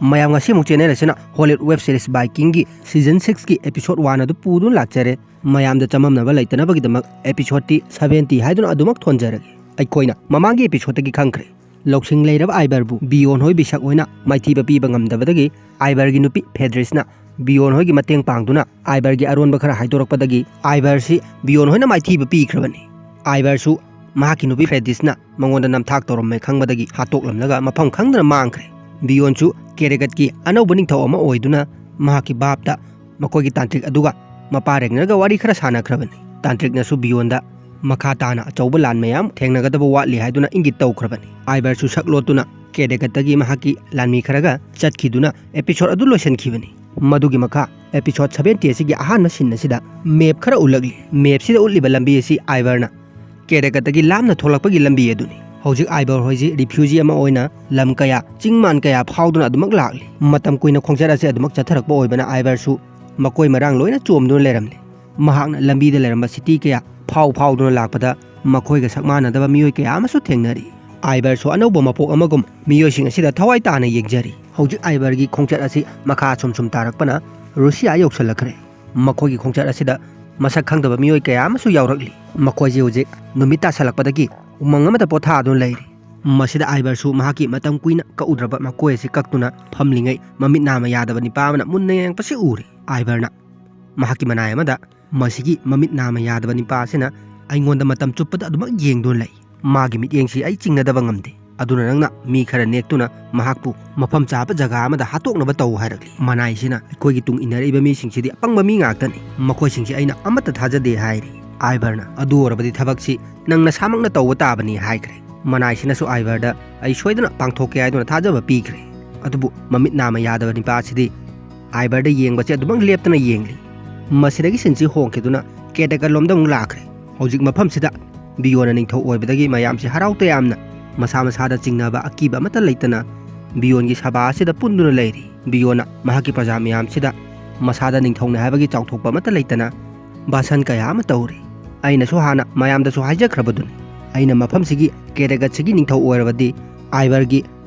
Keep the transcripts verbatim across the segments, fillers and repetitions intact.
ꯃꯌꯥꯝ, ꯉꯁꯤ ꯑꯃꯨꯛ ꯆꯦꯅꯦꯜ ꯑꯁꯤꯅ ꯍꯣꯂꯤꯋꯨꯗ ꯋꯦꯕ ꯁꯤꯔꯤꯁ ꯕꯥꯏꯀꯤꯡꯒꯤ ꯁꯤꯖꯟ ꯁꯤꯛꯁꯀꯤ ꯑꯦꯄꯤꯁꯣꯗ ꯋꯥꯟ ꯑꯗꯨ ꯄꯨꯗꯨꯅ ꯂꯥꯛꯆꯔꯦ꯫ ꯃꯌꯥꯝꯗ ꯆꯃꯝꯅꯕ ꯂꯩꯇꯅꯕꯒꯤꯗꯃꯛ ꯑꯦꯄꯤꯁꯣꯗꯇꯤ ꯁꯚꯦꯟꯇꯤ ꯍꯥꯏꯗꯨꯅ ꯑꯗꯨꯃꯛ ꯊꯣꯟꯖꯔꯒꯦ꯫ ꯑꯩꯈꯣꯏꯅ ꯃꯃꯥꯡꯒꯤ ꯑꯦꯄꯤꯁꯣꯗꯇꯒꯤ ꯈꯪꯈ꯭ꯔꯦ, ꯂꯧꯁꯤꯡ ꯂꯩꯔꯕ ꯑꯥꯏꯕꯔꯕꯨ ꯕꯤꯌꯣꯟ ꯍꯣꯏ ꯕꯤꯁꯛ ꯍꯣꯏꯅ ꯃꯥꯏꯊꯤꯕ ꯄꯤꯕ ꯉꯝꯗꯕꯗꯒꯤ ꯑꯥꯏꯕꯔꯒꯤ ꯅꯨꯄꯤ ꯐꯦꯗ꯭ꯔꯤꯁꯅ ꯕꯤꯌꯣꯟ ꯍꯣꯏꯒꯤ ꯃꯇꯦꯡ ꯄꯥꯡꯗꯨꯅ ꯑꯥꯏꯕꯔꯒꯤ ꯑꯔꯣꯟꯕ ꯈꯔ ꯍꯥꯏꯗꯣꯔꯛꯄꯗꯒꯤ ꯑꯥꯏꯕꯔꯁꯤ ꯕꯤꯌꯣꯟ ꯍꯣꯏꯅ ꯃꯥꯏꯊꯤꯕ ꯄꯤꯈ꯭ꯔꯕꯅꯤ꯫ ꯑꯥꯏꯕꯔꯁꯨ ꯃꯍꯥꯛꯀꯤ ꯅꯨꯄꯤ ꯐ꯭ꯔꯦꯗꯤꯁꯅ ꯃꯉꯣꯟꯗ ꯅꯝꯊꯥꯛ ꯇꯧꯔꯝꯃꯦ ꯈꯪꯕꯗꯒꯤ ꯍꯥꯠꯇꯣꯛꯂꯝꯂꯒ ꯃꯐꯝ ꯈꯪꯗꯅ ꯃꯥꯡꯈ꯭ꯔꯦ꯫ ꯕꯤꯌꯣꯟꯁꯨ ꯀꯦꯔꯦꯒꯠꯀꯤ ꯑꯅꯧꯕ ꯅꯤꯡꯊꯧ ꯑꯃ ꯑꯣꯏꯗꯨꯅ ꯃꯍꯥꯛꯀꯤ ꯚꯥꯞꯇ ꯃꯈꯣꯏꯒꯤ ꯇꯥꯟꯇ꯭ꯔꯤꯛ ꯑꯗꯨꯒ ꯃꯄꯥ ꯔꯦꯒꯅꯔꯒ ꯋꯥꯔꯤ ꯈꯔ ꯁꯥꯟꯅꯈ꯭ꯔꯕꯅꯤ꯫ ꯇꯥꯟꯇ꯭ꯔꯤꯛꯅꯁꯨ ꯕꯤꯌꯣꯟꯗ ꯃꯈꯥ ꯇꯥꯅ ꯑꯆꯧꯕ ꯂꯥꯟ ꯃꯌꯥꯝ ꯊꯦꯡꯅꯒꯗꯕ ꯋꯥꯠꯂꯤ ꯍꯥꯏꯗꯨꯅ ꯏꯪꯒꯤꯠ ꯇꯧꯈ꯭ꯔꯕꯅꯤ꯫ ꯑꯥꯏꯕꯔꯁꯨ ꯁꯛ ꯂꯣꯠꯇꯨꯅ ꯀꯦꯔꯦꯒꯠꯇꯒꯤ ꯃꯍꯥꯛꯀꯤ ꯂꯥꯟꯃꯤ ꯈꯔꯒ ꯆꯠꯈꯤꯗꯨꯅ ꯑꯦꯄꯤꯁꯣꯗ ꯑꯗꯨ ꯂꯣꯏꯁꯤꯟꯈꯤꯕꯅꯤ꯫ ꯃꯗꯨꯒꯤ ꯃꯈꯥ ꯑꯦꯄꯤꯁꯣꯗ ꯁꯚꯦꯟꯇꯤ ꯑꯁꯤꯒꯤ ꯑꯍꯥꯟꯕ ꯁꯤꯟ ꯑꯁꯤꯗ ꯃꯦꯞ ꯈꯔ ꯎꯠꯂꯛꯂꯤ꯫ ꯃꯦꯞꯁꯤꯗ ꯎꯠꯂꯤꯕ ꯂꯝꯕꯤ ꯑꯁꯤ ꯑꯥꯏꯕꯔꯅ ꯀꯦꯔꯦꯒꯠꯇꯒꯤ ꯂꯥꯞꯅ ꯊꯣꯛꯂꯛꯄꯒꯤ ꯂꯝꯕꯤ ꯑꯗꯨꯅꯤ꯫ ꯍꯧꯖꯤꯛ ꯑꯥꯏꯕꯔ ꯍꯣꯏꯁꯤ ꯔꯤꯐ꯭ꯌꯨꯖꯤ ꯑꯃ ꯑꯣꯏꯅ ꯂꯝ ꯀꯌꯥ, ꯆꯤꯡ ꯃꯥꯟ ꯀꯌꯥ ꯐꯥꯎꯗꯨꯅ ꯑꯗꯨꯃꯛ ꯂꯥꯛꯂꯤ꯫ ꯃꯇꯝ ꯀꯨꯏꯅ ꯈꯣꯡꯆꯠ ꯑꯁꯤ ꯑꯗꯨꯃꯛ ꯆꯠꯊꯔꯛꯄ ꯑꯣꯏꯕꯅ ꯑꯥꯏꯕꯔꯁꯨ ꯃꯀꯣꯏ ꯃꯔꯥꯡ ꯂꯣꯏꯅ ꯆꯣꯝꯗꯨꯅ ꯂꯩꯔꯝꯂꯤ꯫ ꯃꯍꯥꯛꯅ ꯂꯝꯕꯤꯗ ꯂꯩꯔꯝꯕ ꯁꯤꯇꯤ ꯀꯌꯥ ꯐꯥꯎ ꯐꯥꯎꯗꯨꯅ ꯂꯥꯛꯄꯗ ꯃꯈꯣꯏꯒ ꯁꯛ ꯃꯥꯟꯅꯗꯕ ꯃꯤꯑꯣꯏ ꯀꯌꯥ ꯑꯃꯁꯨ ꯊꯦꯡꯅꯔꯤ꯫ ꯑꯥꯏꯕꯔꯁꯨ ꯑꯅꯧꯕ ꯃꯄꯣꯛ ꯑꯃꯒꯨꯝ ꯃꯤꯑꯣꯏꯁꯤꯡ ꯑꯁꯤꯗ ꯊꯋꯥꯏ ꯇꯥꯅ ꯌꯦꯡꯖꯔꯤ꯫ ꯍꯧꯖꯤꯛ ꯑꯥꯏꯕꯔꯒꯤ ꯈꯣꯡꯆꯠ ꯑꯁꯤ ꯃꯈꯥ ꯁꯨꯝ ꯁꯨꯝ ꯇꯥꯔꯛꯄꯅ ꯔꯨꯁꯤꯌꯥ ꯌꯧꯁꯤꯜꯂꯛꯈ꯭ꯔꯦ꯫ ꯃꯈꯣꯏꯒꯤ ꯈꯣꯡꯆꯠ ꯑꯁꯤꯗ ꯃꯁꯛ ꯈꯪꯗꯕ ꯃꯤꯑꯣꯏ ꯀꯌꯥ ꯑꯃꯁꯨ ꯌꯥꯎꯔꯛꯂꯤ꯫ ꯃꯈꯣꯏꯁꯤ ꯍꯧꯖꯤꯛ ꯅꯨꯃꯤꯠ ꯇꯥꯁꯜꯂꯛꯄꯗꯒꯤ ꯎꯃꯪ ꯑꯃꯗ ꯄꯣꯊꯥꯗꯨꯅ ꯂꯩꯔꯤ꯫ ꯃꯁꯤꯗ ꯑꯥꯏꯕꯔꯁꯨ ꯃꯍꯥꯛꯀꯤ ꯃꯇꯝ ꯀꯨꯏꯅ ꯀꯛꯎꯗ꯭ꯔꯕ ꯃꯀꯣꯏ ꯑꯁꯤ ꯀꯛꯇꯨꯅ ꯐꯝꯂꯤꯉꯩ ꯃꯃꯤꯠ ꯅꯥꯝꯃ ꯌꯥꯗꯕ ꯅꯤꯄꯥ ꯑꯃꯅ ꯃꯨꯟꯅ ꯌꯦꯡꯉꯛꯄꯁꯤ ꯎꯔꯤ꯫ ꯑꯥꯏꯕꯔꯅ ꯃꯍꯥꯛꯀꯤ ꯃꯅꯥꯏ ꯑꯃꯗ ꯃꯁꯤꯒꯤ ꯃꯃꯤꯠ ꯅꯥꯝꯃ ꯌꯥꯗꯕ ꯅꯤꯄꯥ ꯑꯁꯤꯅ ꯑꯩꯉꯣꯟꯗ ꯃꯇꯝ ꯆꯨꯞꯄꯗ ꯑꯗꯨꯃꯛ ꯌꯦꯡꯗꯨꯅ ꯂꯩ꯫ ꯃꯥꯒꯤ ꯃꯤꯠꯌꯦꯡꯁꯤ ꯑꯩ ꯆꯤꯡꯅꯗꯕ ꯉꯝꯗꯦ꯫ ꯑꯗꯨꯅ ꯅꯪꯅ ꯃꯤ ꯈꯔ ꯅꯦꯛꯇꯨꯅ ꯃꯍꯥꯛꯄꯨ ꯃꯐꯝ ꯆꯥꯕ ꯖꯒꯥ ꯑꯃꯗ ꯍꯥꯠꯇꯣꯛꯅꯕ ꯇꯧ ꯍꯥꯏꯔꯛꯂꯤ꯫ ꯃꯅꯥꯏꯁꯤꯅ ꯑꯩꯈꯣꯏꯒꯤ ꯇꯨꯡ ꯏꯟꯅꯔꯛꯏꯕ ꯃꯤꯁꯤꯡꯁꯤꯗꯤ ꯑꯄꯪꯕ ꯃꯤ ꯉꯥꯛꯇꯅꯤ꯫ ꯃꯈꯣꯏꯁꯤꯡꯁꯤ ꯑꯩꯅ ꯑꯃꯠꯇ ꯊꯥꯖꯗꯦ ꯍꯥꯏꯔꯤ꯫ ꯑꯥꯏꯕꯔꯅ ꯑꯗꯨ ꯑꯣꯏꯔꯕꯗꯤ ꯊꯕꯛꯁꯤ ꯅꯪ ꯅꯁꯥꯃꯛꯅ ꯇꯧꯕ ꯇꯥꯕꯅꯤ ꯍꯥꯏꯈ꯭ꯔꯦ꯫ ꯃꯅꯥꯏꯁꯤꯅꯁꯨ ꯑꯥꯏꯕꯔꯗ ꯑꯩ ꯁꯣꯏꯗꯅ ꯄꯥꯡꯊꯣꯛꯀꯦ ꯍꯥꯏꯗꯨꯅ ꯊꯥꯖꯕ ꯄꯤꯈ꯭ꯔꯦ꯫ ꯑꯗꯨꯕꯨ ꯃꯃꯤꯠ ꯅꯥꯝꯃ ꯌꯥꯗꯕ ꯅꯤꯄꯥ ꯑꯁꯤꯗꯤ ꯑꯥꯏꯕꯔꯗ ꯌꯦꯡꯕꯁꯦ ꯑꯗꯨꯃꯛ ꯂꯦꯞꯇꯅ ꯌꯦꯡꯂꯤ꯫ ꯃꯁꯤꯗꯒꯤ ꯁꯤꯟꯁꯤ ꯍꯣꯡꯈꯤꯗꯨꯅ ꯀꯦꯇꯦꯀꯔꯂꯣꯝꯗ ꯑꯃꯨꯛ ꯂꯥꯛꯈ꯭ꯔꯦ꯫ ꯍꯧꯖꯤꯛ ꯃꯐꯝꯁꯤꯗ ꯕꯤꯌꯣꯟꯅ ꯅꯤꯡꯊꯧ ꯑꯣꯏꯕꯗꯒꯤ ꯃꯌꯥꯝꯁꯤ ꯍꯔꯥꯎ ꯇꯌꯥꯝꯅ ꯃꯁꯥ ꯃꯁꯥꯗ ꯆꯤꯡꯅꯕ ꯑꯀꯤꯕ ꯑꯃꯠꯇ ꯂꯩꯇꯅ ꯕꯤꯌꯣꯟꯒꯤ ꯁꯚꯥ ꯑꯁꯤꯗ ꯄꯨꯟꯗꯨꯅ ꯂꯩꯔꯤ꯫ ꯕꯤꯌꯣꯟꯅ ꯃꯍꯥꯛꯀꯤ ꯄ꯭ꯔꯖꯥ ꯃꯌꯥꯝꯁꯤꯗ ꯃꯁꯥꯗ ꯅꯤꯡꯊꯧꯅꯤ ꯍꯥꯏꯕꯒꯤ ꯆꯥꯎꯊꯣꯛꯄ ꯑꯃꯠꯇ ꯂꯩꯇꯅ ꯚꯥꯁꯟ ꯀꯌꯥ ꯑꯃ ꯇꯧꯔꯤ꯫ ꯑꯩꯅꯁꯨ ꯍꯥꯟꯅ ꯃꯌꯥꯝꯗꯁꯨ ꯍꯥꯏꯖꯈ꯭ꯔꯕꯗꯨꯅꯤ, ꯑꯩꯅ ꯃꯐꯝꯁꯤꯒꯤ ꯀꯦꯔꯦꯒꯠꯁꯤꯒꯤ ꯅꯤꯡꯊꯧ ꯑꯣꯏꯔꯕꯗꯤ ꯑꯥꯏꯕꯔꯒꯤ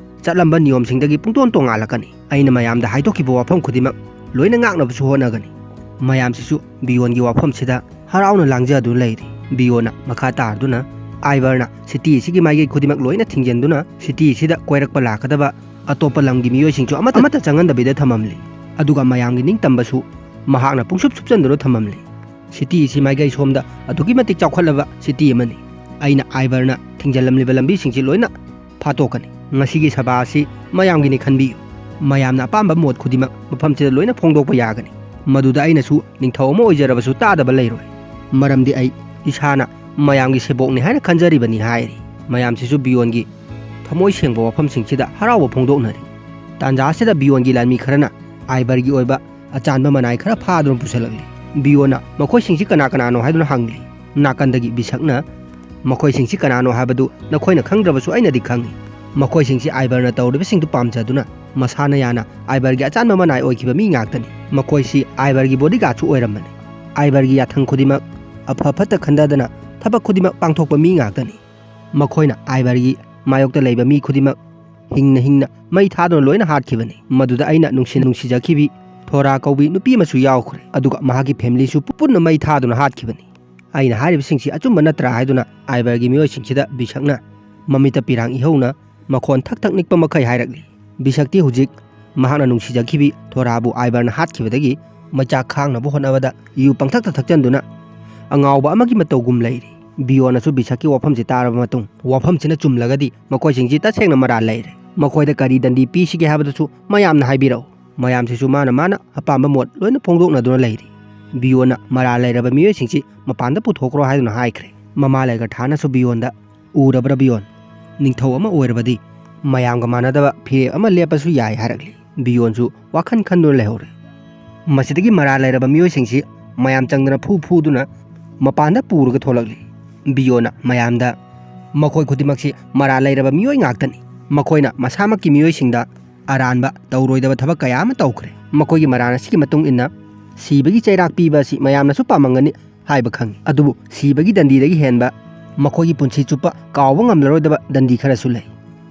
ꯆꯠꯂꯝꯕ ꯅꯤꯌꯣꯝꯁꯤꯡꯗꯒꯤ ꯄꯨꯡꯇꯣꯟ ꯇꯣꯉꯥꯜꯂꯛꯀꯅꯤ꯫ ꯑꯩꯅ ꯃꯌꯥꯝꯗ ꯍꯥꯏꯗꯣꯛꯈꯤꯕ ꯋꯥꯐꯝ ꯈꯨꯗꯤꯡꯃꯛ ꯂꯣꯏꯅ ꯉꯥꯛꯅꯕꯁꯨ ꯍꯣꯠꯅꯒꯅꯤ꯫ ꯃꯌꯥꯝꯁꯤꯁꯨ ꯕꯤꯌꯣꯟꯒꯤ ꯋꯥꯐꯝꯁꯤꯗ ꯍꯔꯥꯎꯅ ꯂꯥꯡꯖꯗꯨꯅ ꯂꯩꯔꯤ꯫ ꯕꯤꯌꯣꯟꯅ ꯃꯈꯥ ꯇꯥꯔꯗꯨꯅ ꯑꯥꯏꯕꯔꯅ ꯁꯤꯇꯤ ꯑꯁꯤꯒꯤ ꯃꯥꯏꯀꯩ ꯈꯨꯗꯤꯡꯃꯛ ꯂꯣꯏꯅ ꯊꯤꯡꯖꯤꯟꯗꯨꯅ ꯁꯤꯇꯤ ꯑꯁꯤꯗ ꯀꯣꯏꯔꯛꯄ ꯂꯥꯛꯀꯗꯕ ꯑꯇꯣꯞꯄ ꯂꯝꯒꯤ ꯃꯤꯑꯣꯏꯁꯤꯡꯁꯨ ꯑꯃꯠꯇ ꯑꯃꯠꯇ ꯆꯪꯍꯟꯗꯕꯤꯗ ꯊꯝꯃꯝꯂꯤ꯫ ꯑꯗꯨꯒ ꯃꯌꯥꯝꯒꯤ ꯅꯤꯡꯇꯝꯕꯁꯨ ꯃꯍꯥꯛꯅ ꯄꯨꯡꯁꯨꯞ ꯁꯨꯞꯆꯟꯗꯨꯅ ꯊꯝꯃꯝꯂꯤ꯫ ꯁꯤꯇꯤ ꯑꯁꯤ ꯃꯥꯏꯀꯩ ꯁꯣꯝꯗ ꯑꯗꯨꯛꯀꯤ ꯃꯇꯤꯛ ꯆꯥꯎꯈꯠꯂꯕ ꯁꯤꯇꯤ ꯑꯃꯅꯤ꯫ ꯑꯩꯅ ꯑꯥꯏꯕꯔꯅ ꯊꯤꯡꯖꯤꯜꯂꯝꯂꯤꯕ ꯂꯝꯕꯤꯁꯤꯡꯁꯤ ꯂꯣꯏꯅ ꯐꯥꯠꯇꯣꯛꯀꯅꯤ꯫ ꯉꯁꯤꯒꯤ ꯁꯚꯥ ꯑꯁꯤ ꯃꯌꯥꯝꯒꯤꯅꯤ ꯈꯟꯕꯤꯌꯨ꯫ ꯃꯌꯥꯝꯅ ꯑꯄꯥꯝꯕ ꯃꯣꯠ ꯈꯨꯗꯤꯡꯃꯛ ꯃꯐꯝꯁꯤꯗ ꯂꯣꯏꯅ ꯐꯣꯡꯗꯣꯛꯄ ꯌꯥꯒꯅꯤ꯫ ꯃꯗꯨꯗ ꯑꯩꯅꯁꯨ ꯅꯤꯡꯊꯧ ꯑꯃ ꯑꯣꯏꯖꯔꯕꯁꯨ ꯇꯥꯗꯕ ꯂꯩꯔꯣꯏ꯫ ꯃꯔꯝꯗꯤ ꯑꯩ ꯏꯁꯥꯅ ꯃꯌꯥꯝꯒꯤ ꯁꯦꯕꯣꯛꯅꯤ ꯍꯥꯏꯅ ꯈꯟꯖꯔꯤꯕꯅꯤ ꯍꯥꯏꯔꯤ꯫ ꯃꯌꯥꯝꯁꯤꯁꯨ ꯕꯤꯌꯣꯟꯒꯤ ꯊꯃꯣꯏ ꯁꯦꯡꯕ ꯋꯥꯐꯝꯁꯤꯡꯁꯤꯗ ꯍꯔꯥꯎꯕ ꯐꯣꯡꯗꯣꯛꯅꯔꯤ꯫ ꯇꯥꯟꯖꯥ ꯑꯁꯤꯗ ꯕꯤꯌꯣꯟꯒꯤ ꯂꯥꯟꯃꯤ ꯈꯔꯅ ꯑꯥꯏꯕꯔꯒꯤ ꯑꯣꯏꯕ ꯑꯆꯥꯟꯕ ꯃꯅꯥꯏ ꯈꯔ ꯐꯥꯗꯨꯅ ꯄꯨꯁꯤꯜꯂꯛꯂꯤ꯫ ꯕꯤꯌꯣꯟꯅ ꯃꯈꯣꯏꯁꯤꯡꯁꯤ ꯀꯅꯥ ꯀꯅꯥꯅꯣ ꯍꯥꯏꯗꯨꯅ ꯍꯪꯂꯤ꯫ ꯅꯥꯀꯟꯗꯒꯤ ꯕꯤꯁꯛꯅ, "ꯃꯈꯣꯏꯁꯤꯡꯁꯤ ꯀꯅꯥꯅꯣ ꯍꯥꯏꯕꯗꯨ ꯅꯈꯣꯏꯅ ꯈꯪꯗ꯭ꯔꯕꯁꯨ ꯑꯩꯅꯗꯤ ꯈꯪꯏ꯫ ꯃꯈꯣꯏꯁꯤꯡꯁꯤ ꯑꯥꯏꯕꯔꯅ ꯇꯧꯔꯤꯕꯁꯤꯡꯗꯨ ꯄꯥꯝꯖꯗꯨꯅ ꯃꯁꯥꯅ ꯌꯥꯅ ꯑꯥꯏꯕꯔꯒꯤ ꯑꯆꯥꯟꯕ ꯃꯅꯥꯏ ꯑꯣꯏꯈꯤꯕ ꯃꯤ ꯉꯥꯛꯇꯅꯤ꯫ ꯃꯈꯣꯏꯁꯤ ꯑꯥꯏꯕꯔꯒꯤ ꯕꯣꯗꯤꯒꯥꯔꯗꯁꯨ ꯑꯣꯏꯔꯝꯕꯅꯤ꯫ ꯑꯥꯏꯕꯔꯒꯤ ꯌꯥꯊꯪ ꯈꯨꯗꯤꯡꯃꯛ ꯑꯐ ꯐꯠꯇ ꯈꯟꯗꯗꯅ ꯊꯕꯛ ꯈꯨꯗꯤꯡꯃꯛ ꯄꯥꯡꯊꯣꯛꯄ ꯃꯤ ꯉꯥꯛꯇꯅꯤ꯫ ꯃꯈꯣꯏꯅ ꯑꯥꯏꯕꯔꯒꯤ ꯃꯥꯌꯣꯛꯇ ꯂꯩꯕ ꯃꯤ ꯈꯨꯗꯤꯡꯃꯛ ꯍꯤꯡꯅ ꯍꯤꯡꯅ ꯃꯩ ꯊꯥꯗꯨꯅ ꯂꯣꯏꯅ ꯍꯥꯠꯈꯤꯕꯅꯤ꯫ ꯃꯗꯨꯗ ꯑꯩꯅ ꯅꯨꯡꯁꯤ ꯅꯨꯡꯁꯤꯖꯈꯤꯕꯤ ꯊꯣꯔꯥ ꯀꯧꯕꯤ ꯅꯨꯄꯤ ꯑꯃꯁꯨ ꯌꯥꯎꯈ꯭ꯔꯦ꯫ ꯑꯗꯨꯒ ꯃꯍꯥꯛꯀꯤ ꯐꯦꯃꯤꯂꯤꯁꯨ ꯄꯨꯟꯅ ꯃꯩ ꯊꯥꯗꯨꯅ ꯍꯥꯠꯈꯤꯕꯅꯤ꯫ ꯑꯩꯅ ꯍꯥꯏꯔꯤꯕꯁꯤꯡꯁꯤ ꯑꯆꯨꯝꯕ ꯅꯠꯇ꯭ꯔꯥ?" ꯍꯥꯏꯗꯨꯅ ꯑꯥꯏꯕꯔꯒꯤ ꯃꯤꯑꯣꯏꯁꯤꯡꯁꯤꯗ ꯕꯤꯁꯛꯅ ꯃꯃꯤꯠꯇ ꯄꯤꯔꯥꯡ ꯏꯍꯧꯅ ꯃꯈꯣꯟ ꯊꯛ ꯊꯛ ꯅꯤꯛꯄ ꯃꯈꯩ ꯍꯥꯏꯔꯛꯂꯤ꯫ ꯕꯤꯁꯛꯇꯤ ꯍꯧꯖꯤꯛ ꯃꯍꯥꯛꯅ ꯅꯨꯡꯁꯤꯖꯈꯤꯕꯤ ꯊꯣꯔꯥꯕꯨ ꯑꯥꯏꯕꯔꯅ ꯍꯥꯠꯈꯤꯕꯗꯒꯤ ꯃꯩꯆꯥꯛ ꯈꯥꯡꯅꯕ ꯍꯣꯠꯅꯕꯗ ꯌꯨ ꯄꯪꯊꯛꯇ ꯊꯛꯆꯟꯗꯨꯅ ꯑꯉꯥꯎꯕ ꯑꯃꯒꯤ ꯃꯇꯧꯒꯨꯝ ꯂꯩꯔꯤ꯫ ꯕꯤꯌꯣꯟꯅꯁꯨ ꯕꯤꯁꯛꯀꯤ ꯋꯥꯐꯝꯁꯤ ꯇꯥꯔꯕ ꯃꯇꯨꯡ, "ꯋꯥꯐꯝꯁꯤꯅ ꯆꯨꯝꯂꯒꯗꯤ ꯃꯈꯣꯏꯁꯤꯡꯁꯤ ꯇꯁꯦꯡꯅ ꯃꯔꯥꯜ ꯂꯩꯔꯦ꯫ ꯃꯈꯣꯏꯗ ꯀꯔꯤ ꯗꯟꯗꯤ ꯄꯤꯁꯤꯒꯦ ꯍꯥꯏꯕꯗꯨꯁꯨ ꯃꯌꯥꯝꯅ ꯍꯥꯏꯕꯤꯔꯛꯎ꯫" ꯃꯌꯥꯝꯁꯤꯁꯨ ꯃꯥꯅ ꯃꯥꯅ ꯑꯄꯥꯝꯕ ꯃꯣꯠ ꯂꯣꯏꯅ ꯐꯣꯡꯗꯣꯛꯅꯗꯨꯅ ꯂꯩꯔꯤ꯫ ꯕꯤꯌꯣꯟꯅ ꯃꯔꯥꯜ ꯂꯩꯔꯕ ꯃꯤꯑꯣꯏꯁꯤꯡꯁꯤ ꯃꯄꯥꯟꯗ ꯄꯨꯊꯣꯛꯈ꯭ꯔꯣ ꯍꯥꯏꯗꯨꯅ ꯍꯥꯏꯈ꯭ꯔꯦ꯫ ꯃꯃꯥ ꯂꯩꯒ꯭ꯔꯊꯥꯅꯁꯨ ꯕꯤꯌꯣꯟꯗ, "ꯎꯔꯕ꯭ꯔꯥ ꯕꯤꯌꯣꯟ? ꯅꯤꯡꯊꯧ ꯑꯃ ꯑꯣꯏꯔꯕꯗꯤ ꯃꯌꯥꯝꯒ ꯃꯥꯟꯅꯗꯕ ꯐꯤꯔꯦꯞ ꯑꯃ ꯂꯦꯞꯄꯁꯨ ꯌꯥꯏ" ꯍꯥꯏꯔꯛꯂꯤ꯫ ꯕꯤꯌꯣꯟꯁꯨ ꯋꯥꯈꯜ ꯈꯟꯗꯨꯅ ꯂꯩꯍꯧꯔꯦ꯫ ꯃꯁꯤꯗꯒꯤ ꯃꯔꯥꯜ ꯂꯩꯔꯕ ꯃꯤꯑꯣꯏꯁꯤꯡꯁꯤ ꯃꯌꯥꯝ ꯆꯪꯗꯅ ꯐꯨ ꯐꯨꯗꯨꯅ ꯃꯄꯥꯟꯗ ꯄꯨꯔꯒ ꯊꯣꯛꯂꯛꯂꯤ꯫ ꯕꯤꯌꯣꯟꯅ ꯃꯌꯥꯝꯗ, "ꯃꯈꯣꯏ ꯈꯨꯗꯤꯡꯃꯛꯁꯤ ꯃꯔꯥꯜ ꯂꯩꯔꯕ ꯃꯤꯑꯣꯏ ꯉꯥꯛꯇꯅꯤ꯫ ꯃꯈꯣꯏꯅ ꯃꯁꯥꯃꯛꯀꯤ ꯃꯤꯑꯣꯏꯁꯤꯡꯗ ꯑꯔꯥꯟꯕ ꯇꯧꯔꯣꯏꯗꯕ ꯊꯕꯛ ꯀꯌꯥ ꯑꯃ ꯇꯧꯈ꯭ꯔꯦ꯫ ꯃꯈꯣꯏꯒꯤ ꯃꯔꯥꯜ ꯑꯁꯤꯒꯤ ꯃꯇꯨꯡ ꯏꯟꯅ ꯁꯤꯕꯒꯤ ꯆꯩꯔꯥꯛ ꯄꯤꯕ ꯑꯁꯤ ꯃꯌꯥꯝꯅꯁꯨ ꯄꯥꯝꯃꯝꯒꯅꯤ ꯍꯥꯏꯕ ꯈꯪꯏ꯫ ꯑꯗꯨꯕꯨ ꯁꯤꯕꯒꯤ ꯗꯟꯗꯤꯗꯒꯤ ꯍꯦꯟꯕ ꯃꯈꯣꯏꯒꯤ ꯄꯨꯟꯁꯤ ꯆꯨꯞꯄ ꯀꯥꯎꯕ ꯉꯝꯂꯔꯣꯏꯗꯕ ꯗꯟꯗꯤ ꯈꯔꯁꯨ ꯂꯩ꯫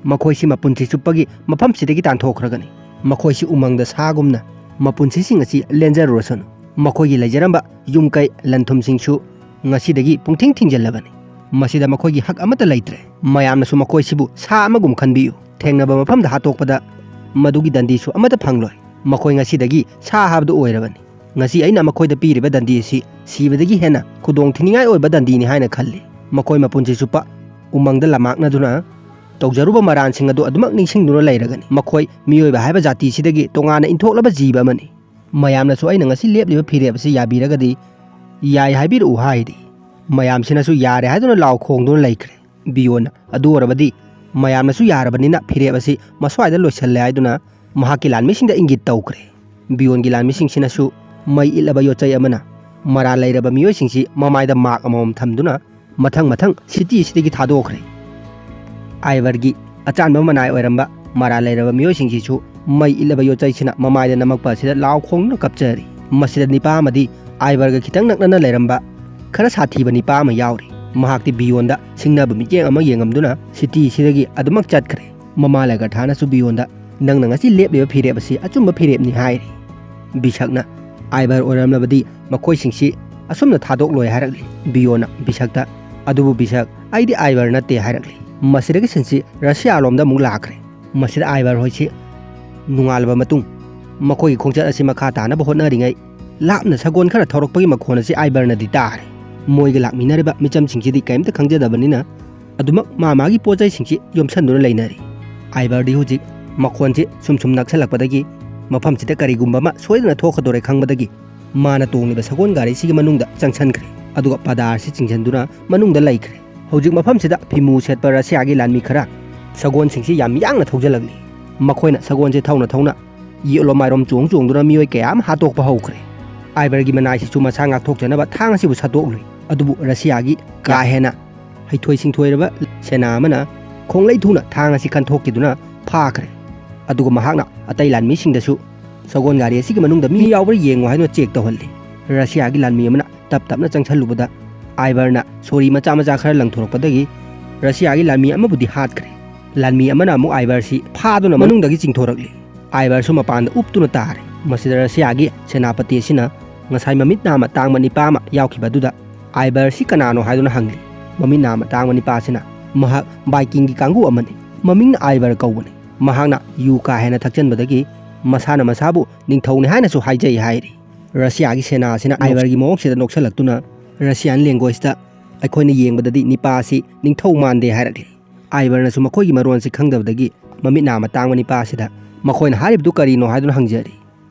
ꯃꯈꯣꯏꯁꯤ ꯃꯄꯨꯟꯁꯤ ꯆꯨꯞꯄꯒꯤ ꯃꯐꯝꯁꯤꯗꯒꯤ ꯇꯥꯟꯊꯣꯛꯈ꯭ꯔꯒꯅꯤ꯫ ꯃꯈꯣꯏꯁꯤ ꯎꯃꯪꯗ ꯁꯥꯒꯨꯝꯅ ꯃꯄꯨꯟꯁꯤꯁꯤꯡ ꯑꯁꯤ ꯂꯦꯟꯖꯔꯨꯔꯁꯅꯨ꯫ ꯃꯈꯣꯏꯒꯤ ꯂꯩꯖꯔꯝꯕ ꯌꯨꯝ ꯀꯩ ꯂꯟ ꯊꯨꯝꯁꯤꯡꯁꯨ ꯉꯁꯤꯗꯒꯤ ꯄꯨꯡꯊꯤꯡ ꯊꯤꯡꯖꯤꯜꯂꯕꯅꯤ꯫ ꯃꯁꯤꯗ ꯃꯈꯣꯏꯒꯤ ꯍꯛ ꯑꯃꯠꯇ ꯂꯩꯇ꯭ꯔꯦ꯫ ꯃꯌꯥꯝꯅꯁꯨ ꯃꯈꯣꯏꯁꯤꯕꯨ ꯁꯥ ꯑꯃꯒꯨꯝ ꯈꯟꯕꯤꯌꯨ꯫ ꯊꯦꯡꯅꯕ ꯃꯐꯝꯗ ꯍꯥꯠꯇꯣꯛꯄꯗ ꯃꯗꯨꯒꯤ ꯗꯟꯗꯤꯁꯨ ꯑꯃꯠꯇ ꯐꯪꯂꯣꯏ꯫ ꯃꯈꯣꯏ ꯉꯁꯤꯗꯒꯤ ꯁꯥ ꯍꯥꯏꯕꯗꯨ ꯑꯣꯏꯔꯕꯅꯤ꯫ ꯉꯁꯤ ꯑꯩꯅ ꯃꯈꯣꯏꯗ ꯄꯤꯔꯤꯕ ꯗꯟꯗꯤ ꯑꯁꯤ ꯁꯤꯕꯗꯒꯤ ꯍꯦꯟꯅ ꯈꯨꯗꯣꯡ ꯊꯤꯅꯤꯡꯉꯥꯏ ꯑꯣꯏꯕ ꯗꯟꯗꯤꯅꯤ ꯍꯥꯏꯅ ꯈꯜꯂꯤ꯫ ꯃꯈꯣꯏ ꯃꯄꯨꯟꯁꯤ ꯆꯨꯞꯄ ꯎꯃꯪꯗ ꯂꯝꯃꯥꯛꯅꯗꯨꯅ ꯇꯧꯖꯔꯨꯕ ꯃꯔꯥꯟꯁꯤꯡ ꯑꯗꯨ ꯑꯗꯨꯃꯛ ꯅꯤꯡꯁꯤꯡꯗꯨꯅ ꯂꯩꯔꯒꯅꯤ꯫ ꯃꯈꯣꯏ ꯃꯤꯑꯣꯏꯕ ꯍꯥꯏꯕ ꯖꯥꯇꯤꯁꯤꯗꯒꯤ ꯇꯣꯉꯥꯟꯅ ꯏꯟꯊꯣꯛꯂꯕ ꯖꯤꯕ ꯑꯃꯅꯤ꯫ ꯃꯌꯥꯝꯅꯁꯨ ꯑꯩꯅ ꯉꯁꯤ ꯂꯦꯞꯂꯤꯕ ꯐꯤꯔꯦꯞ ꯑꯁꯤ ꯌꯥꯕꯤꯔꯒꯗꯤ ꯌꯥꯏ ꯍꯥꯏꯕꯤꯔꯛꯎ ꯍꯥꯏꯔꯤ꯫ ꯃꯌꯥꯝꯁꯤꯅꯁꯨ ꯌꯥꯔꯦ ꯍꯥꯏꯗꯨꯅ ꯂꯥꯎ ꯈꯣꯡꯗꯨꯅ ꯂꯩꯈ꯭ꯔꯦ꯫ ꯕꯤꯌꯣꯟꯅ ꯑꯗꯨ ꯑꯣꯏꯔꯕꯗꯤ ꯃꯌꯥꯝꯅꯁꯨ ꯌꯥꯔꯕꯅꯤꯅ ꯐꯤꯔꯦꯞ ꯑꯁꯤ ꯃꯁ꯭ꯋꯥꯏꯗ ꯂꯣꯏꯁꯤꯜꯂꯦ ꯍꯥꯏꯗꯨꯅ ꯃꯍꯥꯛꯀꯤ ꯂꯥꯟꯃꯤꯁꯤꯡꯗ ꯏꯪꯒꯤꯠ ꯇꯧꯈ꯭ꯔꯦ꯫ ꯕꯤꯌꯣꯟꯒꯤ ꯂꯥꯟꯃꯤꯁꯤꯡꯁꯤꯅꯁꯨ ꯃꯩ ꯏꯠꯂꯕ ꯌꯣꯠꯆꯩ ꯑꯃꯅ ꯃꯔꯥꯜ ꯂꯩꯔꯕ ꯃꯤꯑꯣꯏꯁꯤꯡꯁꯤ ꯃꯃꯥꯏꯗ ꯃꯥꯛ ꯑꯃꯃꯝ ꯊꯝꯗꯨꯅ ꯃꯊꯪ ꯃꯊꯪ ꯁꯤꯇꯤ ꯑꯁꯤꯗꯒꯤ ꯊꯥꯗꯣꯛꯈ꯭ꯔꯦ꯫ ꯑꯥꯏꯕꯔꯒꯤ ꯑꯆꯥꯟꯕ ꯃꯅꯥꯏ ꯑꯣꯏꯔꯝꯕ ꯃꯔꯥꯜ ꯂꯩꯔꯕ ꯃꯤꯑꯣꯏꯁꯤꯡꯁꯤꯁꯨ ꯃꯩ ꯏꯠꯂꯕ ꯌꯣꯠꯆꯩꯁꯤꯅ ꯃꯃꯥꯏꯗ ꯅꯝꯃꯛꯄ ꯑꯁꯤꯗ ꯂꯥꯎ ꯈꯣꯡꯗꯨꯅ ꯀꯞꯆꯔꯤ꯫ ꯃꯁꯤꯗ ꯅꯤꯄꯥ ꯑꯃꯗꯤ ꯑꯥꯏꯕꯔꯒ ꯈꯤꯇꯪ ꯅꯛꯅꯅ ꯂꯩꯔꯝꯕ ꯈꯔ ꯁꯥꯊꯤꯕ ꯅꯤꯄꯥ ꯑꯃ ꯌꯥꯎꯔꯤ꯫ ꯃꯍꯥꯛꯇꯤ ꯕꯤꯌꯣꯟꯗ ꯁꯤꯡꯅꯕ ꯃꯤꯠꯌꯦꯡ ꯑꯃ ꯌꯦꯡꯉꯝꯗꯨꯅ ꯁꯤꯇꯤ ꯑꯁꯤꯗꯒꯤ ꯑꯗꯨꯃꯛ ꯆꯠꯈ꯭ꯔꯦ꯫ ꯃꯃꯥ ꯂꯒꯔꯊꯥꯅꯁꯨ ꯕꯤꯌꯣꯟꯗ, "ꯅꯪꯅ ꯉꯁꯤ ꯂꯦꯞꯂꯤꯕ ꯐꯤꯔꯦꯞ ꯑꯁꯤ ꯑꯆꯨꯝꯕ ꯐꯤꯔꯦꯞꯅꯤ" ꯍꯥꯏꯔꯤ꯫ ꯕꯤꯁꯛꯅ, "ꯑꯥꯏꯕꯔ ꯑꯣꯏꯔꯝꯂꯕꯗꯤ ꯃꯈꯣꯏꯁꯤꯡꯁꯤ ꯑꯁꯨꯝꯅ ꯊꯥꯗꯣꯛꯂꯣꯏ" ꯍꯥꯏꯔꯛꯂꯤ꯫ ꯕꯤꯌꯣꯟꯅ ꯕꯤꯁꯛꯇ, "ꯑꯗꯨꯕꯨ ꯕꯤꯁꯛ, ꯑꯩꯗꯤ ꯑꯥꯏꯕꯔ ꯅꯠꯇꯦ" ꯍꯥꯏꯔꯛꯂꯤ꯫ ꯃꯁꯤꯗꯒꯤ ꯁꯤꯟꯁꯤ ꯔꯁꯤꯌꯥ ꯂꯣꯝꯗ ꯑꯃꯨꯛ ꯂꯥꯛꯈ꯭ꯔꯦ꯫ ꯃꯁꯤꯗ ꯑꯥꯏꯕꯔ ꯍꯣꯏꯁꯤ ꯅꯣꯡꯉꯥꯜꯂꯕ ꯃꯇꯨꯡ ꯃꯈꯣꯏꯒꯤ ꯈꯣꯡꯆꯠ ꯑꯁꯤ ꯃꯈꯥ ꯇꯥꯅꯕ ꯍꯣꯠꯅꯔꯤꯉꯩ ꯂꯥꯞꯅ ꯁꯒꯣꯜ ꯈꯔ ꯊꯧꯔꯛꯄꯒꯤ ꯃꯈꯣꯟ ꯑꯁꯤ ꯑꯥꯏꯕꯔꯅꯗꯤ ꯇꯥꯔꯦ꯫ ꯃꯣꯏꯒ ꯂꯥꯛꯃꯤꯟꯅꯔꯤꯕ ꯃꯤꯆꯝꯁꯤꯡꯁꯤꯗꯤ ꯀꯔꯤꯝꯇ ꯈꯪꯖꯗꯕꯅꯤꯅ ꯑꯗꯨꯃꯛ ꯃꯥ ꯃꯥꯒꯤ ꯄꯣꯠ ꯆꯩꯁꯤꯡꯁꯤ ꯌꯣꯝꯁꯟꯗꯨꯅ ꯂꯩꯅꯔꯤ꯫ ꯑꯥꯏꯕꯔꯗꯤ ꯍꯧꯖꯤꯛ ꯃꯈꯣꯟꯁꯤ ꯁꯨꯝ ꯁꯨꯝ ꯅꯛꯁꯜꯂꯛꯄꯗꯒꯤ ꯃꯐꯝꯁꯤꯗ ꯀꯔꯤꯒꯨꯝꯕ ꯑꯃ ꯁꯣꯏꯗꯅ ꯊꯣꯛꯀꯗꯧꯔꯦ ꯈꯪꯕꯗꯒꯤ ꯃꯥꯅ ꯇꯣꯡꯂꯤꯕ ꯁꯒꯣꯜ ꯒꯥꯔꯤꯁꯤꯒꯤ ꯃꯅꯨꯡꯗ ꯆꯪꯁꯟꯈ꯭ꯔꯦ꯫ ꯑꯗꯨꯒ ꯄꯗꯥꯔꯁꯤ ꯆꯤꯡꯁꯤꯟꯗꯨꯅ ꯃꯅꯨꯡꯗ ꯂꯩꯈ꯭ꯔꯦ꯫ ꯍꯧꯖꯤꯛ ꯃꯐꯝꯁꯤꯗ ꯐꯤꯃꯨ ꯁꯦꯠꯄ ꯔꯁꯤꯌꯥꯒꯤ ꯂꯥꯟꯃꯤ ꯈꯔ ꯁꯒꯣꯜꯁꯤꯡꯁꯤ ꯌꯥꯝ ꯌꯥꯡꯅ ꯊꯧꯖꯤꯜꯂꯛꯂꯤ꯫ ꯃꯈꯣꯏꯅ ꯁꯒꯣꯜꯁꯦ ꯊꯧꯅ ꯊꯧꯅ ꯌꯦꯠꯂꯣꯝ ꯃꯥꯏꯔꯣꯝ ꯆꯣꯡ ꯆꯣꯡꯗꯨꯅ ꯃꯤꯑꯣꯏ ꯀꯌꯥ ꯑꯃ ꯍꯥꯠꯇꯣꯛꯄ ꯍꯧꯈ꯭ꯔꯦ꯫ ꯑꯥꯏꯕꯔꯒꯤ ꯃꯅꯥꯏꯁꯤꯁꯨ ꯃꯁꯥ ꯉꯥꯛꯊꯣꯛꯆꯅꯕ ꯊꯥꯡ ꯑꯁꯤꯕꯨ ꯁꯠꯇꯣꯛꯂꯨꯏ꯫ ꯑꯗꯨꯕꯨ ꯔꯁꯤꯌꯥꯒꯤ ꯀꯥ ꯍꯦꯟꯅ ꯍꯩꯊꯣꯏ ꯁꯤꯡꯊꯣꯏꯔꯕ ꯁꯦꯅꯥ ꯑꯃꯅ ꯈꯣꯡꯂꯩ ꯊꯨꯅ ꯊꯥꯡ ꯑꯁꯤ ꯀꯟꯊꯣꯛꯈꯤꯗꯨꯅ ꯐꯥꯈ꯭ꯔꯦ꯫ ꯑꯗꯨꯒ ꯃꯍꯥꯛꯅ ꯑꯇꯩ ꯂꯥꯟꯃꯤꯁꯤꯡꯗꯁꯨ ꯁꯒꯣꯜ ꯒꯥꯔꯤ ꯑꯁꯤꯒꯤ ꯃꯅꯨꯡꯗ ꯃꯤ ꯌꯥꯎꯕ꯭ꯔꯥ ꯌꯦꯡꯉꯨ ꯍꯥꯏꯗꯨꯅ ꯆꯦꯛ ꯇꯧꯍꯜꯂꯤ꯫ ꯔꯁꯤꯌꯥꯒꯤ ꯂꯥꯟꯃꯤ ꯑꯃꯅ ꯇꯞ ꯇꯞꯅ ꯆꯪꯁꯜꯂꯨꯕꯗ ꯑꯥꯏꯕꯔꯅ ꯁꯣꯔꯤ ꯃꯆꯥ ꯃꯆꯥ ꯈꯔ ꯂꯪꯊꯣꯔꯛꯄꯗꯒꯤ ꯔꯁꯤꯌꯥꯒꯤ ꯂꯥꯟꯃꯤ ꯑꯃꯕꯨꯗꯤ ꯍꯥꯠꯈ꯭ꯔꯦ꯫ ꯂꯥꯟꯃꯤ ꯑꯃꯅ ꯑꯃꯨꯛ ꯑꯥꯏꯕꯔꯁꯤ ꯐꯥꯗꯨꯅ ꯃꯅꯨꯡꯗꯒꯤ ꯆꯤꯡꯊꯣꯔꯛꯂꯤ꯫ ꯑꯥꯏꯕꯔꯁꯨ ꯃꯄꯥꯟꯗ ꯎꯞꯇꯨꯅ ꯇꯥꯔꯦ꯫ ꯃꯁꯤꯗ ꯔꯁꯤꯌꯥꯒꯤ ꯁꯦꯅꯥꯄꯇꯤ ꯑꯁꯤꯅ ꯉꯁꯥꯏ ꯃꯃꯤꯠ ꯅꯥꯝꯃ ꯇꯥꯡꯕ ꯅꯤꯄꯥ ꯑꯃ ꯌꯥꯎꯈꯤꯕ ꯑꯗꯨꯗ ꯑꯥꯏꯕꯔꯁꯤ ꯀꯅꯥꯅꯣ ꯍꯥꯏꯗꯨꯅ ꯍꯪꯂꯤ꯫ ꯃꯃꯤꯠ ꯅꯥꯝꯃ ꯇꯥꯡꯕ ꯅꯤꯄꯥ ꯑꯁꯤꯅ ꯃꯍꯥꯛ ꯕꯥꯏꯀꯤꯡꯒꯤ ꯀꯥꯡꯕꯨ ꯑꯃꯅꯤ, ꯃꯃꯤꯡꯅ ꯑꯥꯏꯕꯔ ꯀꯧꯕꯅꯤ, ꯃꯍꯥꯛꯅ ꯌꯨ ꯀꯥ ꯍꯦꯟꯅ ꯊꯛꯆꯟꯕꯗꯒꯤ ꯃꯁꯥꯅ ꯃꯁꯥꯕꯨ ꯅꯤꯡꯊꯧꯅꯤ ꯍꯥꯏꯅꯁꯨ ꯍꯥꯏꯖꯩ ꯍꯥꯏꯔꯤ꯫ ꯔꯁꯤꯌꯥꯒꯤ ꯁꯦꯅꯥ ꯑꯁꯤꯅ ꯑꯥꯏꯕꯔꯒꯤ ꯃꯑꯣꯡꯁꯤꯗ ꯅꯣꯛꯁꯜꯂꯛꯇꯨꯅ ꯔꯁꯤꯌꯥꯟ ꯂꯦꯡꯒ꯭ꯋꯦꯖꯇ "ꯑꯩꯈꯣꯏꯅ ꯌꯦꯡꯕꯗꯗꯤ ꯅꯤꯄꯥ ꯑꯁꯤ ꯅꯤꯡꯊꯧ ꯃꯥꯟꯗꯦ" ꯍꯥꯏꯔꯛꯂꯤ꯫ ꯑꯥꯏꯕꯔꯅꯁꯨ ꯃꯈꯣꯏꯒꯤ ꯃꯔꯣꯟꯁꯤ ꯈꯪꯗꯕꯗꯒꯤ ꯃꯃꯤꯠ ꯅꯥꯝꯃ ꯇꯥꯡꯕ ꯅꯤꯄꯥ ꯑꯁꯤꯗ "ꯃꯈꯣꯏꯅ ꯍꯥꯏꯔꯤꯕꯗꯨ ꯀꯔꯤꯅꯣ?" ꯍꯥꯏꯗꯨꯅ ꯍꯪꯖꯔꯤ꯫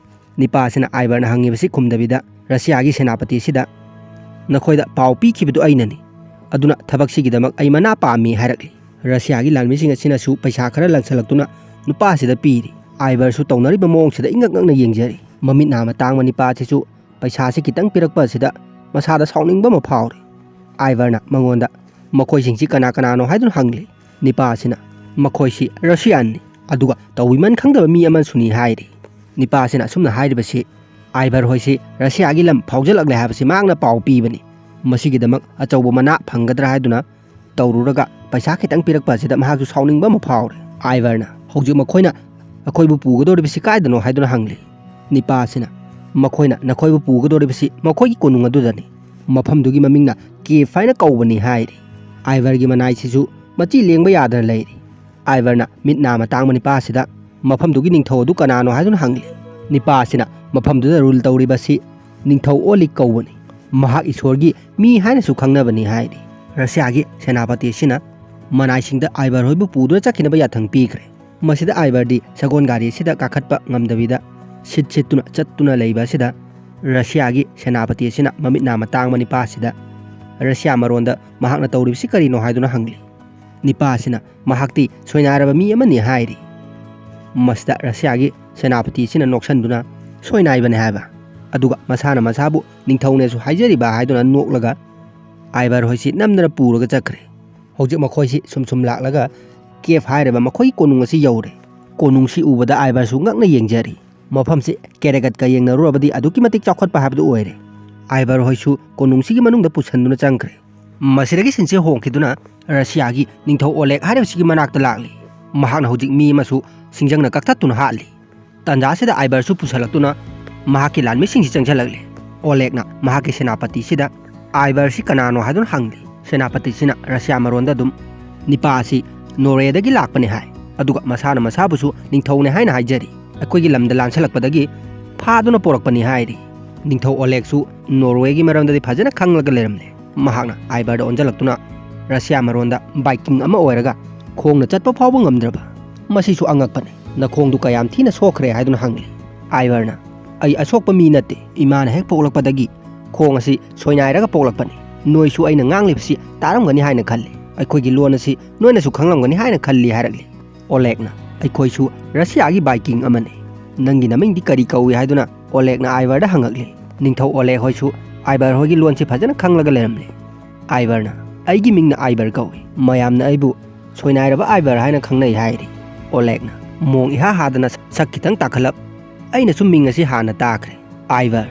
ꯅꯤꯄꯥ ꯑꯁꯤꯅ ꯑꯥꯏꯕꯔꯅ ꯍꯪꯉꯤꯕꯁꯤ ꯈꯨꯝꯗꯕꯤꯗ ꯔꯁꯤꯌꯥꯒꯤ ꯁꯦꯅꯥꯄꯇꯤ ꯑꯁꯤꯗ "ꯅꯈꯣꯏꯗ ꯄꯥꯎ ꯄꯤꯈꯤꯕꯗꯨ ꯑꯩꯅꯅꯤ, ꯑꯗꯨꯅ ꯊꯕꯛꯁꯤꯒꯤꯗꯃꯛ ꯑꯩ ꯃꯅꯥ ꯄꯥꯝꯃꯤ" ꯍꯥꯏꯔꯛꯂꯤ꯫ ꯔꯁꯤꯌꯥꯒꯤ ꯂꯥꯟꯃꯤꯁꯤꯡ ꯑꯁꯤꯅꯁꯨ ꯄꯩꯁꯥ ꯈꯔ ꯂꯪꯁꯜꯂꯛꯇꯨꯅ ꯅꯨꯄꯥ ꯑꯁꯤꯗ ꯄꯤꯔꯤ꯫ ꯑꯥꯏꯕꯔꯁꯨ ꯇꯧꯅꯔꯤꯕ ꯃꯑꯣꯡꯁꯤꯗ ꯏꯉꯛ ꯉꯛꯅ ꯌꯦꯡꯖꯔꯤ꯫ ꯃꯃꯤꯠ ꯅꯥꯝꯃ ꯇꯥꯡꯕ ꯅꯤꯄꯥ ꯑꯁꯤꯁꯨ ꯄꯩꯁꯥꯁꯤ ꯈꯤꯇꯪ ꯄꯤꯔꯛꯄ ꯑꯁꯤꯗ ꯃꯁꯥꯗ ꯁꯥꯎꯅꯤꯡꯕ ꯑꯃ ꯐꯥꯎꯔꯤ꯫ ꯑꯥꯏꯕꯔꯅ ꯃꯉꯣꯟꯗ "ꯃꯈꯣꯏꯁꯤꯡꯁꯤ ꯀꯅꯥ ꯀꯅꯥꯅꯣ?" ꯍꯥꯏꯗꯨꯅ ꯍꯪꯂꯤ꯫ ꯅꯤꯄꯥ ꯑꯁꯤꯅ "ꯃꯈꯣꯏꯁꯤ ꯔꯁꯤꯌꯥꯟꯅꯤ, ꯑꯗꯨꯒ ꯇꯧꯕꯤꯃꯟ ꯈꯪꯗꯕ ꯃꯤ ꯑꯃꯁꯨꯅꯤ" ꯍꯥꯏꯔꯤ꯫ ꯅꯤꯄꯥ ꯑꯁꯤꯅ ꯑꯁꯨꯝꯅ ꯍꯥꯏꯔꯤꯕꯁꯤ ꯑꯥꯏꯕꯔ ꯍꯣꯏꯁꯤ ꯔꯁꯤꯌꯥꯒꯤ ꯂꯝ ꯐꯥꯎꯖꯜꯂꯛꯂꯦ ꯍꯥꯏꯕꯁꯤ ꯃꯍꯥꯛꯅ ꯄꯥꯎ ꯄꯤꯕꯅꯤ꯫ ꯃꯁꯤꯒꯤꯗꯃꯛ ꯑꯆꯧꯕ ꯃꯅꯥ ꯐꯪꯒꯗ꯭ꯔꯥ ꯍꯥꯏꯗꯨꯅ ꯇꯧꯔꯨꯔꯒ ꯄꯩꯁꯥ ꯈꯤꯇꯪ ꯄꯤꯔꯛꯄ ꯑꯁꯤꯗ ꯃꯍꯥꯛꯁꯨ ꯁꯥꯎꯅꯤꯡꯕ ꯑꯃ ꯐꯥꯎꯔꯦ꯫ ꯑꯥꯏꯕꯔꯅ "ꯍꯧꯖꯤꯛ ꯃꯈꯣꯏꯅ ꯑꯩꯈꯣꯏꯕꯨ ꯄꯨꯒꯗꯧꯔꯤꯕꯁꯤ ꯀꯥꯏꯗꯅꯣ?" ꯍꯥꯏꯗꯨꯅ ꯍꯪꯂꯤ꯫ ꯅꯤꯄꯥ ꯑꯁꯤꯅ "ꯃꯈꯣꯏꯅ ꯅꯈꯣꯏꯕꯨ ꯄꯨꯒꯗꯧꯔꯤꯕꯁꯤ ꯃꯈꯣꯏꯒꯤ ꯀꯣꯅꯨꯡ ꯑꯗꯨꯗꯅꯤ꯫ ꯃꯐꯝꯗꯨꯒꯤ ꯃꯃꯤꯡꯅ ꯀꯦꯐ ꯍꯥꯏꯅ ꯀꯧꯕꯅꯤ" ꯍꯥꯏꯔꯤ꯫ ꯑꯥꯏꯕꯔꯒꯤ ꯃꯅꯥꯏꯁꯤꯁꯨ ꯃꯆꯤ ꯂꯦꯡꯕ ꯌꯥꯗꯅ ꯂꯩꯔꯤ꯫ ꯑꯥꯏꯕꯔꯅ ꯃꯤꯠ ꯅꯥꯝꯃ ꯇꯥꯡꯕ ꯅꯤꯄꯥ ꯑꯁꯤꯗ "ꯃꯐꯝꯗꯨꯒꯤ ꯅꯤꯡꯊꯧ ꯑꯗꯨ ꯀꯅꯥꯅꯣ?" ꯍꯥꯏꯗꯨꯅ ꯍꯪꯂꯤ꯫ ꯅꯤꯄꯥ ꯑꯁꯤꯅ "ꯃꯐꯝꯗꯨꯗ ꯔꯨꯜ ꯇꯧꯔꯤꯕ ꯑꯁꯤ ꯅꯤꯡꯊꯧ ꯑꯣꯂꯤꯛ ꯀꯧꯕꯅꯤ꯫ ꯃꯍꯥꯛ ꯏꯁꯣꯔꯒꯤ ꯃꯤ ꯍꯥꯏꯅꯁꯨ ꯈꯪꯅꯕꯅꯤ" ꯍꯥꯏꯔꯤ꯫ ꯔꯁꯤꯌꯥꯒꯤ ꯁꯦꯅꯥꯄꯇꯤ ꯑꯁꯤꯅ ꯃꯅꯥꯏꯁꯤꯡꯗ ꯑꯥꯏꯕꯔ ꯍꯣꯏꯕꯨ ꯄꯨꯗꯨꯅ ꯆꯠꯈꯤꯅꯕ ꯌꯥꯊꯪ ꯄꯤꯈ꯭ꯔꯦ꯫ ꯃꯁꯤꯗ ꯑꯥꯏꯕꯔꯗꯤ ꯁꯒꯣꯜ ꯒꯥꯔꯤ ꯑꯁꯤꯗ ꯀꯥꯈꯠꯄ ꯉꯝꯗꯕꯤꯗ ꯁꯤꯠ ꯁꯤꯠꯇꯨꯅ ꯆꯠꯇꯨꯅ ꯂꯩꯕ ꯑꯁꯤꯗ ꯔꯁꯤꯌꯥꯒꯤ ꯁꯦꯅꯥꯄꯇꯤ ꯑꯁꯤꯅ ꯃꯃꯤꯠ ꯅꯥꯝꯃ ꯇꯥꯡꯕ ꯅꯤꯄꯥ ꯑꯁꯤꯗ ꯔꯁꯤꯌꯥ ꯃꯔꯣꯟꯗ ꯃꯍꯥꯛꯅ ꯇꯧꯔꯤꯕꯁꯤ ꯀꯔꯤꯅꯣ ꯍꯥꯏꯗꯨꯅ ꯍꯪꯂꯤ꯫ ꯅꯤꯄꯥ ꯑꯁꯤꯅ "ꯃꯍꯥꯛꯇꯤ ꯁꯣꯏꯅꯥꯏꯔꯕ ꯃꯤ ꯑꯃꯅꯤ" ꯍꯥꯏꯔꯤ꯫ ꯃꯁꯤꯗ ꯔꯁꯤꯌꯥꯒꯤ ꯁꯦꯅꯥꯄꯇꯤ ꯑꯁꯤꯅ ꯅꯣꯛꯁꯟꯗꯨꯅ "ꯁꯣꯏꯅꯥꯏꯕꯅꯤ" ꯍꯥꯏꯕ, ꯑꯗꯨꯒ ꯃꯁꯥꯅ ꯃꯁꯥꯕꯨ ꯅꯤꯡꯊꯧꯅꯦꯁꯨ ꯍꯥꯏꯖꯔꯤꯕ ꯍꯥꯏꯗꯨꯅ ꯅꯣꯛꯂꯒ ꯑꯥꯏꯕꯔ ꯍꯣꯏꯁꯤ ꯅꯝꯗꯅ ꯄꯨꯔꯒ ꯆꯠꯈ꯭ꯔꯦ꯫ ꯍꯧꯖꯤꯛ ꯃꯈꯣꯏꯁꯤ ꯁꯨꯝ ꯁꯨꯝ ꯂꯥꯛꯂꯒ ꯀꯦꯐ ꯍꯥꯏꯔꯤꯕ ꯃꯈꯣꯏꯒꯤ ꯀꯣꯅꯨꯡ ꯑꯁꯤ ꯌꯧꯔꯦ꯫ ꯀꯣꯅꯨꯡꯁꯤ ꯎꯕꯗ ꯑꯥꯏꯕꯔꯁꯨ ꯉꯛꯅ ꯌꯦꯡꯖꯔꯤ꯫ ꯃꯐꯝꯁꯤ ꯀꯦꯔꯦꯒꯠꯀ ꯌꯦꯡꯅꯔꯨꯔꯕꯗꯤ ꯑꯗꯨꯛꯀꯤ ꯃꯇꯤꯛ ꯆꯥꯎꯈꯠꯄ ꯍꯥꯏꯕꯗꯨ ꯑꯣꯏꯔꯦ꯫ ꯑꯥꯏꯕꯔ ꯍꯣꯏꯁꯨ ꯀꯣꯅꯨꯡꯁꯤꯒꯤ ꯃꯅꯨꯡꯗ ꯄꯨꯁꯟꯗꯨꯅ ꯆꯪꯈ꯭ꯔꯦ꯫ ꯃꯁꯤꯗꯒꯤ ꯁꯤꯟꯁꯦ ꯍꯣꯡꯈꯤꯗꯨꯅ ꯔꯁꯤꯌꯥꯒꯤ ꯅꯤꯡꯊꯧ ꯑꯣꯂꯦꯒ ꯍꯥꯏꯔꯤꯕꯁꯤꯒꯤ ꯃꯅꯥꯛꯇ ꯂꯥꯛꯂꯤ꯫ ꯃꯍꯥꯛꯅ ꯍꯧꯖꯤꯛ ꯃꯤ ꯑꯃꯁꯨ ꯁꯤꯡꯖꯪꯅ ꯀꯛꯊꯠꯇꯨꯅ ꯍꯥꯠꯂꯤ꯫ ꯇꯥꯟꯖꯥꯁꯤꯗ ꯑꯥꯏꯕꯔꯁꯨ ꯄꯨꯁꯜꯂꯛꯇꯨꯅ ꯃꯍꯥꯛꯀꯤ ꯂꯥꯟꯃꯤꯁꯤꯡꯁꯤ ꯆꯪꯁꯤꯜꯂꯛꯂꯤ꯫ ꯑꯣꯂꯦꯒꯅ ꯃꯍꯥꯛꯀꯤ ꯁꯦꯅꯥꯄꯇꯤꯁꯤꯗ ꯑꯥꯏꯕꯔꯁꯤ ꯀꯅꯥꯅꯣ ꯍꯥꯏꯗꯨꯅ ꯍꯪꯂꯤ꯫ ꯁꯦꯅꯥꯄꯇꯤꯁꯤꯅ ꯔꯁꯤꯌꯥ ꯃꯔꯣꯟꯗ ꯑꯗꯨꯝ "ꯅꯤꯄꯥ ꯑꯁꯤ ꯅꯣꯔꯋꯦꯗꯒꯤ ꯂꯥꯛꯄꯅꯤ" ꯍꯥꯏ꯫ ꯑꯗꯨꯒ ꯃꯁꯥꯅ ꯃꯁꯥꯕꯨꯁꯨ ꯅꯤꯡꯊꯧꯅꯦ ꯍꯥꯏꯅ ꯍꯥꯏꯖꯔꯤ꯫ "ꯑꯩꯈꯣꯏꯒꯤ ꯂꯝꯗ ꯂꯥꯟꯁꯤꯜꯂꯛꯄꯗꯒꯤ ꯐꯥꯗꯨꯅ ꯄꯣꯔꯛꯄꯅꯤ" ꯍꯥꯏꯔꯤ꯫ ꯅꯤꯡꯊꯧ ꯑꯣꯂꯦꯒꯁꯨ ꯅꯣꯔꯋꯦꯒꯤ ꯃꯔꯝꯗꯗꯤ ꯐꯖꯅ ꯈꯪꯂꯒ ꯂꯩꯔꯝꯂꯦ꯫ ꯃꯍꯥꯛꯅ ꯑꯥꯏꯕꯔꯗ ꯑꯣꯟꯁꯤꯜꯂꯛꯇꯨꯅ ꯔꯁꯤꯌꯥ ꯃꯔꯣꯟꯗ "ꯕꯥꯏꯀꯤꯡ ꯑꯃ ꯑꯣꯏꯔꯒ ꯈꯣꯡꯅ ꯆꯠꯄ ꯐꯥꯎꯕ ꯉꯝꯗ꯭ꯔꯕ, ꯃꯁꯤꯁꯨ ꯑꯉꯛꯄꯅꯤ꯫ ꯅꯈꯣꯡꯗꯨ ꯀꯌꯥꯝ ꯊꯤꯅ ꯁꯣꯛꯈ꯭ꯔꯦ?" ꯍꯥꯏꯗꯨꯅ ꯍꯪꯂꯤ꯫ ꯑꯥꯏꯕꯔꯅ, "ꯑꯩ ꯑꯁꯣꯛꯄ ꯃꯤ ꯅꯠꯇꯦ꯫ ꯏꯃꯥꯅ ꯍꯦꯛ ꯄꯣꯛꯂꯛꯄꯗꯒꯤ ꯈꯣꯡ ꯑꯁꯤ ꯁꯣꯏꯅꯥꯏꯔꯒ ꯄꯣꯛꯂꯛꯄꯅꯤ꯫ ꯅꯣꯏꯁꯨ ꯑꯩꯅ ꯉꯥꯡꯂꯤꯕꯁꯤ ꯇꯥꯔꯝꯒꯅꯤ ꯍꯥꯏꯅ ꯈꯜꯂꯤ꯫ ꯑꯩꯈꯣꯏꯒꯤ ꯂꯣꯟ ꯑꯁꯤ ꯅꯣꯏꯅꯁꯨ ꯈꯪꯂꯝꯒꯅꯤ ꯍꯥꯏꯅ ꯈꯜꯂꯤ" ꯍꯥꯏꯔꯛꯂꯤ꯫ ꯑꯣꯂꯦꯒꯅ, "ꯑꯩꯈꯣꯏꯁꯨ ꯔꯁꯤꯌꯥꯒꯤ ꯕꯥꯏꯀꯤꯡ ꯑꯃꯅꯤ꯫ ꯅꯪꯒꯤ ꯅꯃꯤꯡꯗꯤ ꯀꯔꯤ ꯀꯧꯏ?" ꯍꯥꯏꯗꯨꯅ ꯑꯣꯂꯦꯒꯅ ꯑꯥꯏꯕꯔꯗ ꯍꯪꯉꯛꯂꯤ꯫ ꯅꯤꯡꯊꯧ ꯑꯣꯂꯦꯒ ꯍꯣꯏꯁꯨ ꯑꯥꯏꯕꯔ ꯍꯣꯏꯒꯤ ꯂꯣꯟꯁꯤ ꯐꯖꯅ ꯈꯪꯂꯒ ꯂꯩꯔꯝꯂꯦ꯫ ꯑꯥꯏꯕꯔꯅ, "ꯑꯩꯒꯤ ꯃꯤꯡꯅ ꯑꯥꯏꯕꯔ ꯀꯧꯏ꯫ ꯃꯌꯥꯝꯅ ꯑꯩꯕꯨ ꯁꯣꯏꯅꯥꯏꯔꯕ ꯑꯥꯏꯕꯔ ꯍꯥꯏꯅ ꯈꯪꯅꯩ" ꯍꯥꯏꯔꯤ꯫ ꯑꯣꯂꯦꯒꯅ ꯃꯣꯡ ꯏꯍꯥ ꯍꯥꯗꯅ ꯁꯛ ꯈꯤꯇꯪ ꯇꯥꯈꯠꯂꯞ, "ꯑꯩꯅꯁꯨ ꯃꯤꯡ ꯑꯁꯤ ꯍꯥꯟꯅ ꯇꯥꯈ꯭ꯔꯦ꯫ ꯑꯥꯏꯕꯔ,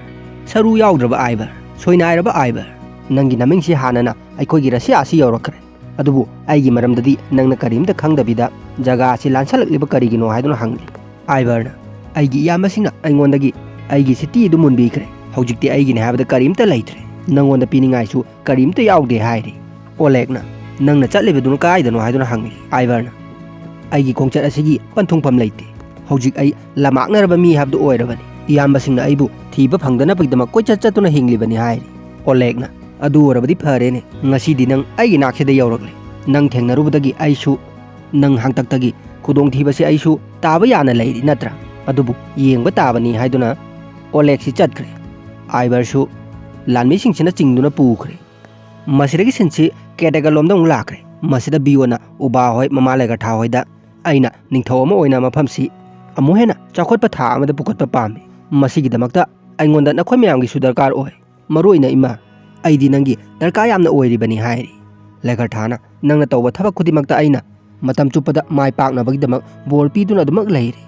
ꯁꯔꯨ ꯌꯥꯎꯗ꯭ꯔꯕ ꯑꯥꯏꯕꯔ, ꯁꯣꯏꯅꯥꯏꯔꯕ ꯑꯥꯏꯕꯔ꯫ ꯅꯪꯒꯤ ꯅꯃꯤꯡꯁꯤ ꯍꯥꯟꯅꯅ ꯑꯩꯈꯣꯏꯒꯤ ꯔꯁꯤꯌꯥ ꯑꯁꯤ ꯌꯧꯔꯛꯈ꯭ꯔꯦ꯫ ꯑꯗꯨꯕꯨ ꯑꯩꯒꯤ ꯃꯔꯝꯗꯗꯤ ꯅꯪꯅ ꯀꯔꯤꯝꯇ ꯈꯪꯗꯕꯤꯗ ꯖꯒꯥ ꯑꯁꯤ ꯂꯥꯟꯁꯜꯂꯛꯂꯤꯕ ꯀꯔꯤꯒꯤꯅꯣ?" ꯍꯥꯏꯗꯨꯅ ꯍꯪꯂꯤ꯫ ꯑꯥꯏꯕꯔꯅ, "ꯑꯩꯒꯤ ꯏꯌꯥꯝꯕꯁꯤꯡꯅ ꯑꯩꯉꯣꯟꯗꯒꯤ ꯑꯩꯒꯤ ꯁꯤꯇꯤ ꯑꯗꯨ ꯃꯨꯟꯕꯤꯈ꯭ꯔꯦ꯫ ꯍꯧꯖꯤꯛꯇꯤ ꯑꯩꯒꯤꯅꯤ ꯍꯥꯏꯕꯗ ꯀꯔꯤꯝꯇ ꯂꯩꯇ꯭ꯔꯦ꯫ ꯅꯪꯉꯣꯟꯗ ꯄꯤꯅꯤꯡꯉꯥꯏꯁꯨ ꯀꯔꯤꯝꯇ ꯌꯥꯎꯗꯦ" ꯍꯥꯏꯔꯤ꯫ ꯑꯣꯂꯦꯒꯅ, "ꯅꯪꯅ ꯆꯠꯂꯤꯕꯗꯨꯅ ꯀꯥꯏꯗꯅꯣ?" ꯍꯥꯏꯗꯨꯅ ꯍꯪꯂꯤ꯫ ꯑꯥꯏꯕꯔꯅ, "ꯑꯩꯒꯤ ꯈꯣꯡꯆꯠ ꯑꯁꯤꯒꯤ ꯄꯟꯊꯨꯡꯐꯝ ꯂꯩꯇꯦ꯫ ꯍꯧꯖꯤꯛ ꯑꯩ ꯂꯝꯃꯥꯡꯅꯔꯕ ꯃꯤ ꯍꯥꯏꯕꯗꯨ ꯑꯣꯏꯔꯕꯅꯤ꯫ ꯏꯌꯥꯝꯕꯁꯤꯡꯅ ꯑꯩꯕꯨ ꯊꯤꯕ ꯐꯪꯗꯅꯕꯒꯤꯗꯃꯛ ꯀꯣꯏꯆꯠ ꯆꯠꯇꯨꯅ ꯍꯤꯡꯂꯤꯕꯅꯤ" ꯍꯥꯏꯔꯤ꯫ ꯑꯣꯂꯦꯒꯅ, "ꯑꯗꯨ ꯑꯣꯏꯔꯕꯗꯤ ꯐꯔꯦꯅꯦ꯫ ꯉꯁꯤꯗꯤ ꯅꯪ ꯑꯩꯒꯤ ꯅꯥꯛꯁꯤꯗ ꯌꯧꯔꯛꯂꯦ꯫ ꯅꯪ ꯊꯦꯡꯅꯔꯨꯕꯗꯒꯤ ꯑꯩꯁꯨ ꯅꯪ ꯍꯥꯛꯇꯛꯇꯒꯤ ꯈꯨꯗꯣꯡꯊꯤꯕꯁꯤ ꯑꯩꯁꯨ ꯇꯥꯕ ꯌꯥꯅ ꯂꯩꯔꯤ ꯅꯠꯇ꯭ꯔꯥ? ꯑꯗꯨꯕꯨ ꯌꯦꯡꯕ ꯇꯥꯕꯅꯤ" ꯍꯥꯏꯗꯨꯅ ꯑꯣꯂꯦꯒꯁꯤ ꯆꯠꯈ꯭ꯔꯦ꯫ ꯑꯥꯏꯕꯔꯁꯨ ꯂꯥꯟꯃꯤꯁꯤꯡꯁꯤꯅ ꯆꯤꯡꯗꯨꯅ ꯄꯨꯈ꯭ꯔꯦ꯫ ꯃꯁꯤꯗꯒꯤ ꯁꯤꯟꯁꯤ ꯀꯦꯇꯦꯒꯜ ꯂꯣꯝꯗ ꯑꯃꯨꯛ ꯂꯥꯛꯈ꯭ꯔꯦ꯫ ꯃꯁꯤꯗ ꯕꯤꯌꯣꯅ ꯎꯕꯥ ꯍꯣꯏ, ꯃꯃꯥ ꯂꯦꯒꯔꯊꯥ ꯍꯣꯏꯗ, "ꯑꯩꯅ ꯅꯤꯡꯊꯧ ꯑꯃ ꯑꯣꯏꯅ ꯃꯐꯝꯁꯤ ꯑꯃꯨꯛ ꯍꯦꯟꯅ ꯆꯥꯎꯈꯠꯄ ꯊꯥꯛ ꯑꯃꯗ ꯄꯨꯈꯠꯄ ꯄꯥꯝꯃꯤ꯫ ꯃꯁꯤꯒꯤꯗꯃꯛꯇ ꯑꯩꯉꯣꯟꯗ ꯅꯈꯣꯏ ꯃꯌꯥꯝꯒꯤꯁꯨ ꯗꯔꯀꯥꯔ ꯑꯣꯏ꯫ ꯃꯔꯨ ꯑꯣꯏꯅ ꯏꯃꯥ, ꯑꯩꯗꯤ ꯅꯪꯒꯤ ꯗꯔꯀꯥꯔ ꯌꯥꯝꯅ ꯑꯣꯏꯔꯤꯕꯅꯤ" ꯍꯥꯏꯔꯤ꯫ ꯂꯦꯒꯔꯊꯥꯅ, "ꯅꯪꯅ ꯇꯧꯕ ꯊꯕꯛ ꯈꯨꯗꯤꯡꯃꯛꯇ ꯑꯩꯅ ꯃꯇꯝ ꯆꯨꯞꯄꯗ ꯃꯥꯏ ꯄꯥꯛꯅꯕꯒꯤꯗꯃꯛ ꯕꯣꯔ ꯄꯤꯗꯨꯅ ꯑꯗꯨꯃꯛ ꯂꯩꯔꯤ꯫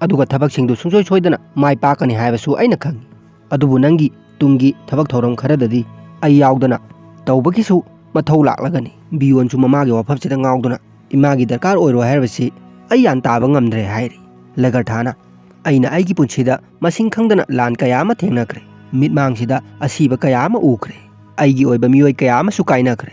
ꯑꯗꯨꯒ ꯊꯕꯛꯁꯤꯡꯗꯨ ꯁꯨꯡꯁꯣꯏ ꯁꯣꯏꯗꯅ ꯃꯥꯏ ꯄꯥꯛꯀꯅꯤ ꯍꯥꯏꯕꯁꯨ ꯑꯩꯅ ꯈꯪꯏ꯫ ꯑꯗꯨꯕꯨ ꯅꯪꯒꯤ ꯇꯨꯡꯒꯤ ꯊꯕꯛ ꯊꯧꯔꯝ ꯈꯔꯗꯗꯤ ꯑꯩ ꯌꯥꯎꯗꯅ ꯇꯧꯕꯒꯤꯁꯨ ꯃꯊꯧ ꯂꯥꯛꯂꯒꯅꯤ꯫ ꯕꯤꯌꯣꯟꯁꯨ ꯃꯃꯥꯒꯤ ꯋꯥꯐꯝꯁꯤꯗ ꯉꯥꯎꯗꯨꯅ, "ꯏꯃꯥꯒꯤ ꯗꯔꯀꯥꯔ ꯑꯣꯏꯔꯣꯏ ꯍꯥꯏꯔꯕꯁꯤ ꯑꯩ ꯌꯥꯟ ꯇꯥꯕ ꯉꯝꯗ꯭ꯔꯦ" ꯍꯥꯏꯔꯤ꯫ ꯂꯒꯔꯊꯥꯅ, "ꯑꯩꯅ ꯑꯩꯒꯤ ꯄꯨꯟꯁꯤꯗ ꯃꯁꯤꯡ ꯈꯪꯗꯅ ꯂꯥꯟ ꯀꯌꯥ ꯑꯃ ꯊꯦꯡꯅꯈ꯭ꯔꯦ꯫ ꯃꯤꯠꯃꯥꯡꯁꯤꯗ ꯑꯁꯤꯕ ꯀꯌꯥ ꯑꯃ ꯎꯈ꯭ꯔꯦ꯫ ꯑꯩꯒꯤ ꯑꯣꯏꯕ ꯃꯤꯑꯣꯏ ꯀꯌꯥ ꯑꯃꯁꯨ ꯀꯥꯏꯅꯈ꯭ꯔꯦ꯫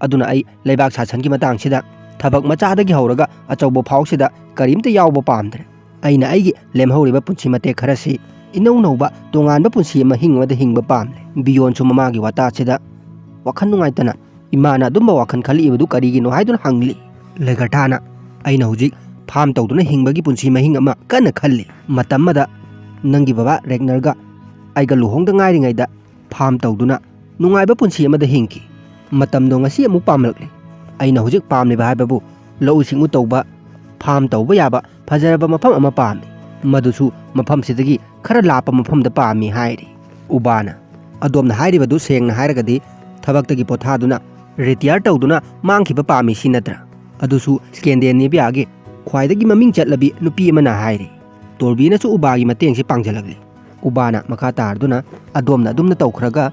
ꯑꯗꯨꯅ ꯑꯩ ꯂꯩꯕꯥꯛ ꯁꯥꯁꯟꯒꯤ ꯃꯇꯥꯡꯁꯤꯗ ꯊꯕꯛ ꯃꯆꯥꯗꯒꯤ ꯍꯧꯔꯒ ꯑꯆꯧꯕ ꯐꯥꯎꯁꯤꯗ ꯀꯔꯤꯝꯇ ꯌꯥꯎꯕ ꯄꯥꯝꯗ꯭ꯔꯦ꯫ ꯑꯩꯅ ꯑꯩꯒꯤ ꯂꯦꯝꯍꯧꯔꯤꯕ ꯄꯨꯟꯁꯤ ꯃꯇꯦꯛ ꯈꯔꯁꯤ ꯏꯅꯧ ꯅꯧꯕ ꯇꯣꯉꯥꯟꯕ ꯄꯨꯟꯁꯤ ꯑꯃ ꯍꯤꯡ ꯑꯃꯗ ꯍꯤꯡꯕ ꯄꯥꯝꯂꯦ꯫" ꯕꯤꯌꯣꯟꯁꯨ ꯃꯃꯥꯒꯤ ꯋꯥꯇꯥꯁꯤꯗ ꯋꯥꯈꯜ ꯅꯨꯡꯉꯥꯏꯇꯅ, "ꯏꯃꯥꯅ ꯑꯗꯨꯝꯕ ꯋꯥꯈꯜ ꯈꯜꯂꯛꯏꯕꯗꯨ ꯀꯔꯤꯒꯤꯅꯣ?" ꯍꯥꯏꯗꯨꯅ ꯍꯪꯂꯤ꯫ ꯂꯒꯔꯊꯥꯅ, "ꯑꯩꯅ ꯍꯧꯖꯤꯛ ꯐꯥꯝ ꯇꯧꯗꯨꯅ ꯍꯤꯡꯕꯒꯤ ꯄꯨꯟꯁꯤ ꯃꯍꯤꯡ ꯑꯃ ꯀꯟꯅ ꯈꯜꯂꯤ꯫ ꯃꯇꯝ ꯑꯃꯗ ꯅꯪꯒꯤ ꯕꯕꯥ ꯔꯦꯒꯅꯔꯒ ꯑꯩꯒ ꯂꯨꯍꯣꯡꯗ ꯉꯥꯏꯔꯤꯉꯩꯗ ꯐꯥꯝ ꯇꯧꯗꯨꯅ ꯅꯨꯡꯉꯥꯏꯕ ꯄꯨꯟꯁꯤ ꯑꯃꯗ ꯍꯤꯡꯈꯤ꯫ ꯃꯇꯝꯗꯣ ꯉꯁꯤ ꯑꯃꯨꯛ ꯄꯥꯝꯂꯛꯂꯤ꯫ ꯑꯩꯅ ꯍꯧꯖꯤꯛ ꯄꯥꯝꯂꯤꯕ ꯍꯥꯏꯕꯕꯨ ꯂꯧꯎ ꯁꯤꯡꯎ ꯇꯧꯕ, ꯐꯥꯝ ꯇꯧꯕ ꯌꯥꯕ ꯐꯖꯔꯕ ꯃꯐꯝ ꯑꯃ ꯄꯥꯝꯃꯤ꯫ ꯃꯗꯨꯁꯨ ꯃꯐꯝꯁꯤꯗꯒꯤ ꯈꯔ ꯂꯥꯞꯄ ꯃꯐꯝꯗ ꯄꯥꯝꯃꯤ" ꯍꯥꯏꯔꯤ꯫ ꯎꯕꯥꯅ, "ꯑꯗꯣꯝꯅ ꯍꯥꯏꯔꯤꯕꯗꯨ ꯁꯦꯡꯅ ꯍꯥꯏꯔꯒꯗꯤ ꯊꯕꯛꯇꯒꯤ ꯄꯣꯊꯥꯗꯨꯅ ꯔꯤꯇꯤꯌꯥꯔ ꯇꯧꯗꯨꯅ ꯃꯥꯡꯈꯤꯕ ꯄꯥꯝꯃꯤ ꯁꯤ ꯅꯠꯇ꯭ꯔꯥ? ꯑꯗꯨꯁꯨ ꯁ꯭ꯀꯦꯟꯗꯦꯅꯦꯕꯤꯌꯥꯒꯤ ꯈ꯭ꯋꯥꯏꯗꯒꯤ ꯃꯃꯤꯡ ꯆꯠꯂꯕꯤ ꯅꯨꯄꯤ ꯑꯃꯅ" ꯍꯥꯏꯔꯤ꯫ ꯇꯣꯔꯕꯤꯅꯁꯨ ꯎꯕꯥꯒꯤ ꯃꯇꯦꯡꯁꯤ ꯄꯥꯡꯖꯜꯂꯛꯂꯤ꯫ ꯎꯕꯥꯅ ꯃꯈꯥ ꯇꯥꯔꯗꯨꯅ, "ꯑꯗꯣꯝꯅ ꯑꯗꯨꯝꯅ ꯇꯧꯈ꯭ꯔꯒ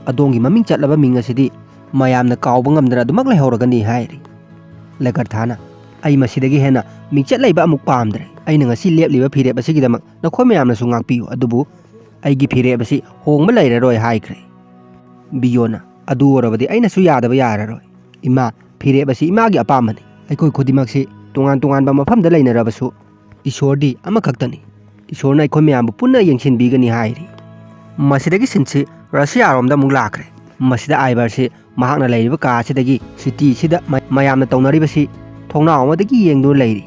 ꯑꯗꯣꯝꯒꯤ ꯃꯃꯤꯡ ꯆꯠꯂꯕ ꯃꯤꯡ ꯑꯁꯤꯗꯤ ꯃꯌꯥꯝꯅ ꯀꯥꯎꯕ ꯉꯝꯗꯅ ꯑꯗꯨꯃꯛ ꯂꯩꯍꯧꯔꯒꯅꯤ" ꯍꯥꯏꯔꯤ꯫ ꯂꯒꯔꯊꯥꯅ, "ꯑꯩ ꯃꯁꯤꯗꯒꯤ ꯍꯦꯟꯅ ꯃꯤꯡꯆꯠ ꯂꯩꯕ ꯑꯃꯨꯛ ꯄꯥꯝꯗ꯭ꯔꯦ꯫ ꯑꯩꯅ ꯉꯁꯤ ꯂꯦꯞꯂꯤꯕ ꯐꯤꯔꯦꯞ ꯑꯁꯤꯒꯤꯗꯃꯛ ꯅꯈꯣꯏ ꯃꯌꯥꯝꯅꯁꯨ ꯉꯥꯛꯄꯤꯌꯨ, ꯑꯗꯨꯕꯨ ꯑꯩꯒꯤ ꯐꯤꯔꯦꯞ ꯑꯁꯤ ꯍꯣꯡꯕ ꯂꯩꯔꯔꯣꯏ" ꯍꯥꯏꯈ꯭ꯔꯦ꯫ ꯕꯤꯌꯣꯅ, "ꯑꯗꯨ ꯑꯣꯏꯔꯕꯗꯤ ꯑꯩꯅꯁꯨ ꯌꯥꯗꯕ ꯌꯥꯔꯔꯣꯏ꯫ ꯏꯃꯥ, ꯐꯤꯔꯦꯞ ꯑꯁꯤ ꯏꯃꯥꯒꯤ ꯑꯄꯥꯝꯕꯅꯤ꯫ ꯑꯩꯈꯣꯏ ꯈꯨꯗꯤꯡꯃꯛꯁꯤ ꯇꯣꯉꯥꯟ ꯇꯣꯉꯥꯟꯕ ꯃꯐꯝꯗ ꯂꯩꯅꯔꯕꯁꯨ ꯏꯁꯣꯔꯗꯤ ꯑꯃꯈꯛꯇꯅꯤ꯫ ꯏꯁꯣꯔꯅ ꯑꯩꯈꯣꯏ ꯃꯌꯥꯝꯕꯨ ꯄꯨꯟꯅ ꯌꯦꯡꯁꯤꯟꯕꯤꯒꯅꯤ" ꯍꯥꯏꯔꯤ꯫ ꯃꯁꯤꯗꯒꯤ ꯁꯤꯟꯁꯤ ꯔꯁꯤꯌꯥꯔꯣꯝꯗ ꯑꯃꯨꯛ ꯂꯥꯛꯈ꯭ꯔꯦ꯫ ꯃꯁꯤꯗ ꯑꯥꯏꯕꯔꯁꯤ ꯃꯍꯥꯛꯅ ꯂꯩꯔꯤꯕ ꯀꯥ ꯑꯁꯤꯗꯒꯤ ꯁꯤꯇꯤ ꯑꯁꯤꯗ ꯃ-, ꯃꯌꯥꯝꯅ ꯇꯧꯅꯔꯤꯕꯁꯤ ꯊꯣꯡꯅꯥꯎ ꯑꯃꯗꯒꯤ ꯌꯦꯡꯗꯨꯅ ꯂꯩꯔꯤ꯫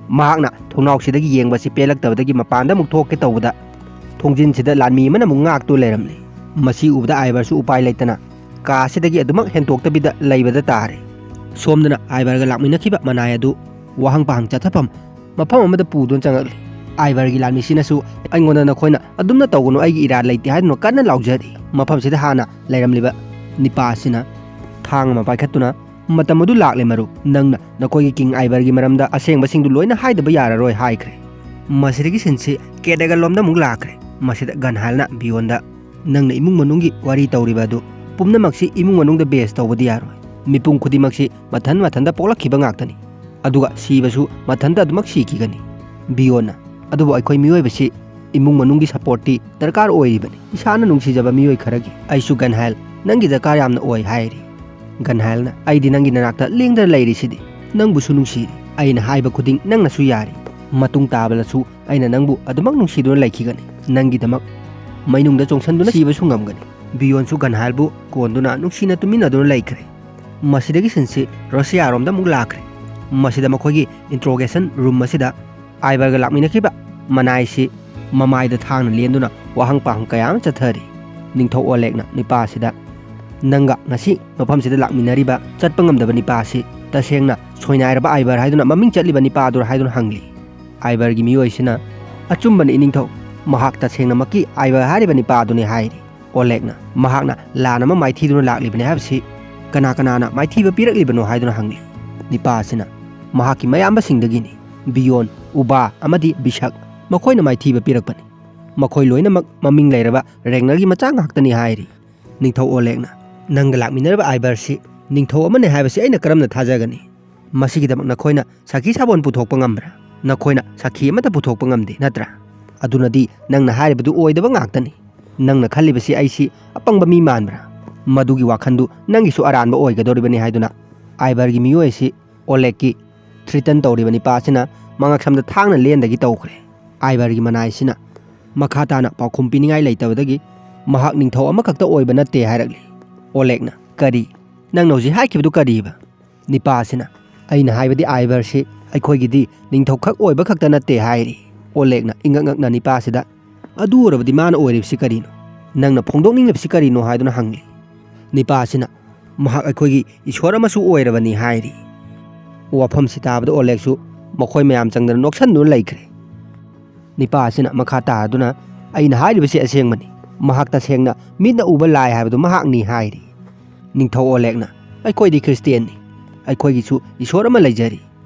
ꯃꯍꯥꯛꯅ ꯊꯣꯡꯅꯥꯎꯁꯤꯗꯒꯤ ꯌꯦꯡꯕꯁꯤ ꯄꯦꯜꯂꯛꯇꯕꯗꯒꯤ ꯃꯄꯥꯟꯗ ꯑꯃꯨꯛ ꯊꯣꯛꯀꯦ ꯇꯧꯕꯗ ꯊꯣꯡꯖꯤꯟꯁꯤꯗ ꯂꯥꯟꯃꯤ ꯑꯃꯅ ꯑꯃꯨꯛ ꯉꯥꯛꯇꯨꯅ ꯂꯩꯔꯝꯂꯤ꯫ ꯃꯁꯤ ꯎꯕꯗ ꯑꯥꯏꯕꯔꯁꯨ ꯎꯄꯥꯏ ꯂꯩꯇꯅ ꯀꯥ ꯑꯁꯤꯗꯒꯤ ꯑꯗꯨꯃꯛ ꯍꯦꯟꯇꯣꯛꯇꯕꯤꯗ ꯂꯩꯕꯗ ꯇꯥꯔꯦ꯫ ꯁꯣꯝꯗꯅ ꯑꯥꯏꯕꯔꯒ ꯂꯥꯛꯃꯤꯟꯅꯈꯤꯕ ꯃꯅꯥꯏ ꯑꯗꯨ ꯋꯥꯍꯪ ꯄꯥꯍꯪ ꯆꯠꯊꯐꯝ ꯃꯐꯝ ꯑꯃꯗ ꯄꯨꯗꯨꯅ ꯆꯪꯉꯛꯂꯤ꯫ ꯑꯥꯏꯕꯔꯒꯤ ꯂꯥꯟꯃꯤꯁꯤꯅꯁꯨ ꯑꯩꯉꯣꯟꯗ "ꯅꯈꯣꯏꯅ ꯑꯗꯨꯝꯅ ꯇꯧꯒꯅꯨ, ꯑꯩꯒꯤ ꯏꯔꯥꯜ ꯂꯩꯇꯦ" ꯍꯥꯏꯗꯨꯅ ꯀꯟꯅ ꯂꯥꯎꯖꯔꯤ꯫ ꯃꯐꯝꯁꯤꯗ ꯍꯥꯟꯅ ꯂꯩꯔꯝꯂꯤꯕ ꯅꯤꯄꯥ ꯑꯁꯤꯅ ꯊꯥꯡ ꯑꯃ ꯄꯥꯏꯈꯠꯇꯨꯅ, "ꯃꯇꯝ ꯑꯗꯨ ꯂꯥꯛꯂꯦ ꯃꯔꯨꯞ, ꯅꯪꯅ ꯅꯈꯣꯏꯒꯤ ꯀꯤꯡ ꯑꯥꯏꯕꯔꯒꯤ ꯃꯔꯝꯗ ꯑꯁꯦꯡꯕꯁꯤꯡꯗꯨ ꯂꯣꯏꯅ ꯍꯥꯏꯗꯕ ꯌꯥꯔꯔꯣꯏ" ꯍꯥꯏꯈ꯭ꯔꯦ꯫ ꯃꯁꯤꯗꯒꯤ ꯁꯤꯟꯁꯤ ꯀꯦꯗꯒ ꯂꯣꯝꯗ ꯑꯃꯨꯛ ꯂꯥꯛꯈ꯭ꯔꯦ꯫ ꯃꯁꯤꯗ ꯒꯟꯍꯥꯏꯜꯅ ꯕꯤꯌꯣꯟꯗ, "ꯅꯪꯅ ꯏꯃꯨꯡ ꯃꯅꯨꯡꯒꯤ ꯋꯥꯔꯤ ꯇꯧꯔꯤꯕ ꯑꯗꯨ ꯄꯨꯝꯅꯃꯛꯁꯤ ꯏꯃꯨꯡ ꯃꯅꯨꯡꯗ ꯕꯦꯁ ꯇꯧꯕꯗꯤ ꯌꯥꯔꯣꯏ꯫ ꯃꯤꯄꯨꯝ ꯈꯨꯗꯤꯡꯃꯛꯁꯤ ꯃꯊꯟ ꯃꯊꯟꯇ ꯄꯣꯛꯂꯛꯈꯤꯕ ꯉꯥꯛꯇꯅꯤ꯫ ꯑꯗꯨꯒ ꯁꯤꯕꯁꯨ ꯃꯊꯟꯇ ꯑꯗꯨꯃꯛ ꯁꯤꯈꯤꯒꯅꯤ꯫ ꯕꯤꯌꯣꯟꯅ, "ꯑꯗꯨꯕꯨ ꯑꯩꯈꯣꯏ ꯃꯤꯑꯣꯏꯕꯁꯤ ꯏꯃꯨꯡ ꯃꯅꯨꯡꯒꯤ ꯁꯄꯣꯔꯠꯇꯤ ꯗꯔꯀꯥꯔ ꯑꯣꯏꯔꯤꯕꯅꯤ, ꯏꯁꯥꯅ ꯅꯨꯡꯁꯤꯖꯕ ꯃꯤꯑꯣꯏ ꯈꯔꯒꯤ꯫ ꯑꯩꯁꯨ ꯒꯟꯍꯥꯏꯜ ꯅꯪꯒꯤ ꯗꯔꯀꯥꯔ ꯌꯥꯝꯅ ꯑꯣꯏ" ꯍꯥꯏꯔꯤ꯫ ꯒꯟꯍꯥꯏꯜꯅ, "ꯑꯩꯗꯤ ꯅꯪꯒꯤ ꯅꯅꯥꯛꯇ ꯂꯦꯡꯗꯅ ꯂꯩꯔꯤꯁꯤꯗꯤ, ꯅꯪꯕꯨꯁꯨ ꯅꯨꯡꯁꯤꯔꯤ꯫ ꯑꯩꯅ ꯍꯥꯏꯕ ꯈꯨꯗꯤꯡ ꯅꯪꯅꯁꯨ ꯌꯥꯔꯤ꯫ ꯃꯇꯨꯡ ꯇꯥꯕꯗꯁꯨ ꯑꯩꯅ ꯅꯪꯕꯨ ꯑꯗꯨꯃꯛ ꯅꯨꯡꯁꯤꯗꯨꯅ ꯂꯩꯈꯤꯒꯅꯤ꯫ ꯅꯪꯒꯤꯗꯃꯛ ꯃꯩꯅꯨꯡꯗ ꯆꯣꯡꯁꯟꯗꯨꯅ ꯁꯤꯕꯁꯨ ꯉꯝꯒꯅꯤ"꯫ ꯕꯤꯌꯣꯟꯁꯨ ꯒꯟꯍꯥꯏꯜꯕꯨ ꯀꯣꯟꯗꯨꯅ ꯅꯨꯡꯁꯤꯅ ꯇꯨꯃꯤꯟꯅꯗꯨꯅ ꯂꯩꯈ꯭ꯔꯦ꯫ ꯃꯁꯤꯗꯒꯤ ꯁꯤꯟꯁꯤ ꯔꯁꯤꯌꯥꯔꯣꯝꯗ ꯑꯃꯨꯛ ꯂꯥꯛꯈ꯭ꯔꯦ꯫ ꯃꯁꯤꯗ ꯃꯈꯣꯏꯒꯤ ꯏꯟꯇ꯭ꯔꯣꯒꯦꯁꯟ ꯔꯨꯝ ꯑꯁꯤꯗ ꯑꯥꯏꯕꯔꯒ ꯂꯥꯛꯃꯤꯟꯅꯈꯤꯕ ꯃꯅꯥꯏꯁꯤ ꯃꯃꯥꯏꯗ ꯊꯥꯡꯅ ꯂꯦꯟꯗꯨꯅ ꯋꯥꯍꯪ ꯄꯥꯍꯪ ꯀꯌꯥ ꯑꯃ ꯆꯠꯊꯔꯤ꯫ ꯅꯤꯡꯊꯧ ꯑꯣꯂꯦꯛꯅ ꯅꯤꯄꯥ ꯑꯁꯤꯗ, "ꯅꯪꯒ ꯉꯁꯤ ꯃꯐꯝꯁꯤꯗ ꯂꯥꯛꯃꯤꯟꯅꯔꯤꯕ ꯆꯠꯄ ꯉꯝꯗꯕ ꯅꯤꯄꯥ ꯑꯁꯤ ꯇꯁꯦꯡꯅ ꯁꯣꯏꯅꯥꯏꯔꯕ ꯑꯥꯏꯕꯔ ꯍꯥꯏꯗꯨꯅ ꯃꯃꯤꯡ ꯆꯠꯂꯤꯕ ꯅꯤꯄꯥ ꯑꯗꯨꯔ?" ꯍꯥꯏꯗꯨꯅ ꯍꯪꯂꯤ꯫ ꯑꯥꯏꯕꯔꯒꯤ ꯃꯤꯑꯣꯏꯁꯤꯅ, "ꯑꯆꯨꯝꯕꯅꯤ ꯏꯅꯤꯡꯊꯧ, ꯃꯍꯥꯛ ꯇꯁꯦꯡꯅꯃꯛꯀꯤ ꯑꯥꯏꯕꯔ ꯍꯥꯏꯔꯤꯕ ꯅꯤꯄꯥ ꯑꯗꯨꯅꯤ" ꯍꯥꯏꯔꯤ꯫ ꯑꯣꯂꯦꯛꯅ, "ꯃꯍꯥꯛꯅ ꯂꯥꯟ ꯑꯃ ꯃꯥꯏꯊꯤꯗꯨꯅ ꯂꯥꯛꯂꯤꯕꯅꯤ ꯍꯥꯏꯕꯁꯤ ꯀꯅꯥ ꯀꯅꯥꯅ ꯃꯥꯏꯊꯤꯕ ꯄꯤꯔꯛꯂꯤꯕꯅꯣ?" ꯍꯥꯏꯗꯨꯅ ꯍꯪꯂꯤ꯫ ꯅꯤꯄꯥ ꯑꯁꯤꯅ, "ꯃꯍꯥꯛꯀꯤ ꯃꯌꯥꯝꯕꯁꯤꯡꯗꯒꯤꯅꯤ, ꯕꯤꯌꯣꯟ, ꯎꯕꯥ ꯑꯃꯗꯤ ꯕꯤꯁꯛ, ꯃꯈꯣꯏꯅ ꯃꯥꯏꯊꯤꯕ ꯄꯤꯔꯛꯄꯅꯤ꯫ ꯃꯈꯣꯏ ꯂꯣꯏꯅꯃꯛ ꯃꯃꯤꯡ ꯂꯩꯔꯕ ꯔꯦꯡꯅꯔꯒꯤ ꯃꯆꯥ ꯉꯥꯛꯇꯅꯤ" ꯍꯥꯏꯔꯤ꯫ ꯅꯤꯡꯊꯧ ꯑꯣꯂꯦꯛꯅ, "ꯅꯪꯒ ꯂꯥꯛꯃꯤꯟꯅꯔꯤꯕ ꯑꯥꯏꯕꯔꯁꯤ ꯅꯤꯡꯊꯧ ꯑꯃꯅꯤ ꯍꯥꯏꯕꯁꯤ ꯑꯩꯅ ꯀꯔꯝꯅ ꯊꯥꯖꯒꯅꯤ? ꯃꯁꯤꯒꯤꯗꯃꯛ ꯅꯈꯣꯏꯅ ꯁꯥꯈꯤ ꯁꯥꯕꯣꯟ ꯄꯨꯊꯣꯛꯄ ꯉꯝꯕ꯭ꯔꯥ? ꯅꯈꯣꯏꯅ ꯁꯥꯈꯤ ꯑꯃꯠꯇ ꯄꯨꯊꯣꯛꯄ ꯉꯝꯗꯦ, ꯅꯠꯇ꯭ꯔꯥ? ꯑꯗꯨꯅꯗꯤ ꯅꯪꯅ ꯍꯥꯏꯔꯤꯕꯗꯨ ꯑꯣꯏꯗꯕ ꯉꯥꯛꯇꯅꯤ꯫ ꯅꯪꯅ ꯈꯜꯂꯤꯕꯁꯤ ꯑꯩꯁꯤ ꯑꯄꯪꯕ ꯃꯤ ꯃꯥꯟꯕ꯭ꯔꯥ? ꯃꯗꯨꯒꯤ ꯋꯥꯈꯜꯗꯨ ꯅꯪꯒꯤꯁꯨ ꯑꯔꯥꯟꯕ ꯑꯣꯏꯒꯗꯧꯔꯤꯕꯅꯤ" ꯍꯥꯏꯗꯨꯅ ꯑꯥꯏꯕꯔꯒꯤ ꯃꯤꯑꯣꯏ ꯑꯁꯤ ꯑꯣꯂꯦꯛꯀꯤ ꯊ꯭ꯔꯤꯇꯟ ꯇꯧꯔꯤꯕ ꯅꯤꯄꯥ ꯑꯁꯤꯅ ꯃꯉꯛꯁꯝꯗ ꯊꯥꯡꯅ ꯂꯦꯟꯗꯒꯤ ꯇꯧꯈ꯭ꯔꯦ꯫ ꯑꯥꯏꯕꯔꯒꯤ ꯃꯅꯥꯏꯁꯤꯅ ꯃꯈꯥ ꯇꯥꯅ ꯄꯥꯎꯈꯨꯝ ꯄꯤꯅꯤꯡꯉꯥꯏ ꯂꯩꯇꯕꯗꯒꯤ, "ꯃꯍꯥꯛ ꯅꯤꯡꯊꯧ ꯑꯃꯈꯛꯇ ꯑꯣꯏꯕ ꯅꯠꯇꯦ" ꯍꯥꯏꯔꯛꯂꯤ꯫ ꯑꯣꯂꯦꯛꯅ, "ꯀꯔꯤ? ꯅꯪꯅ ꯍꯧꯖꯤꯛ ꯍꯥꯏꯈꯤꯕꯗꯨ ꯀꯔꯤꯕ?" ꯅꯤꯄꯥ ꯑꯁꯤꯅ, "ꯑꯩꯅ ꯍꯥꯏꯕꯗꯤ ꯑꯥꯏꯕꯔꯁꯤ ꯑꯩꯈꯣꯏꯒꯤꯗꯤ ꯅꯤꯡꯊꯧꯈꯛ ꯑꯣꯏꯕ ꯈꯛꯇ ꯅꯠꯇꯦ" ꯍꯥꯏꯔꯤ꯫ ꯑꯣꯂꯦꯛꯅ ꯏꯉꯛ ꯉꯛꯅ ꯅꯤꯄꯥ ꯑꯁꯤꯗ, "ꯑꯗꯨ ꯑꯣꯏꯔꯕꯗꯤ ꯃꯥꯅ ꯑꯣꯏꯔꯤꯕꯁꯤ ꯀꯔꯤꯅꯣ? ꯅꯪꯅ ꯐꯣꯡꯗꯣꯛꯅꯤꯡꯂꯤꯕꯁꯤ ꯀꯔꯤꯅꯣ?" ꯍꯥꯏꯗꯨꯅ ꯍꯪꯂꯤ꯫ ꯅꯤꯄꯥ ꯑꯁꯤꯅ, "ꯃꯍꯥꯛ ꯑꯩꯈꯣꯏꯒꯤ ꯏꯁꯣꯔ ꯑꯃꯁꯨ ꯑꯣꯏꯔꯕꯅꯤ" ꯍꯥꯏꯔꯤ꯫ ꯋꯥꯐꯝꯁꯤ ꯇꯥꯕꯗ ꯑꯣꯂꯦꯛꯁꯨ ꯃꯈꯣꯏ ꯃꯌꯥꯝ ꯆꯪꯗꯅ ꯅꯣꯛꯁꯟꯗꯨꯅ ꯂꯩꯈ꯭ꯔꯦ꯫ ꯅꯤꯄꯥ ꯑꯁꯤꯅ ꯃꯈꯥ ꯇꯥꯗꯨꯅ, "ꯑꯩꯅ ꯍꯥꯏꯔꯤꯕꯁꯤ ꯑꯁꯦꯡꯕꯅꯤ꯫ ꯃꯍꯥꯛ ꯇꯁꯦꯡꯅ ꯃꯤꯠꯅ ꯎꯕ ꯂꯥꯏ ꯍꯥꯏꯕꯗꯨ ꯃꯍꯥꯛꯅꯤ" ꯍꯥꯏꯔꯤ꯫ ꯅꯤꯡꯊꯧ ꯑꯣꯂꯦꯛꯅ, "ꯑꯩꯈꯣꯏꯗꯤ ꯈ꯭ꯔꯤꯁꯇꯤꯌꯥꯟꯅꯤ꯫ ꯑꯩꯈꯣꯏꯒꯤꯁꯨ ꯏꯁꯣꯔ ꯑꯃ ꯂꯩꯖꯔꯤ꯫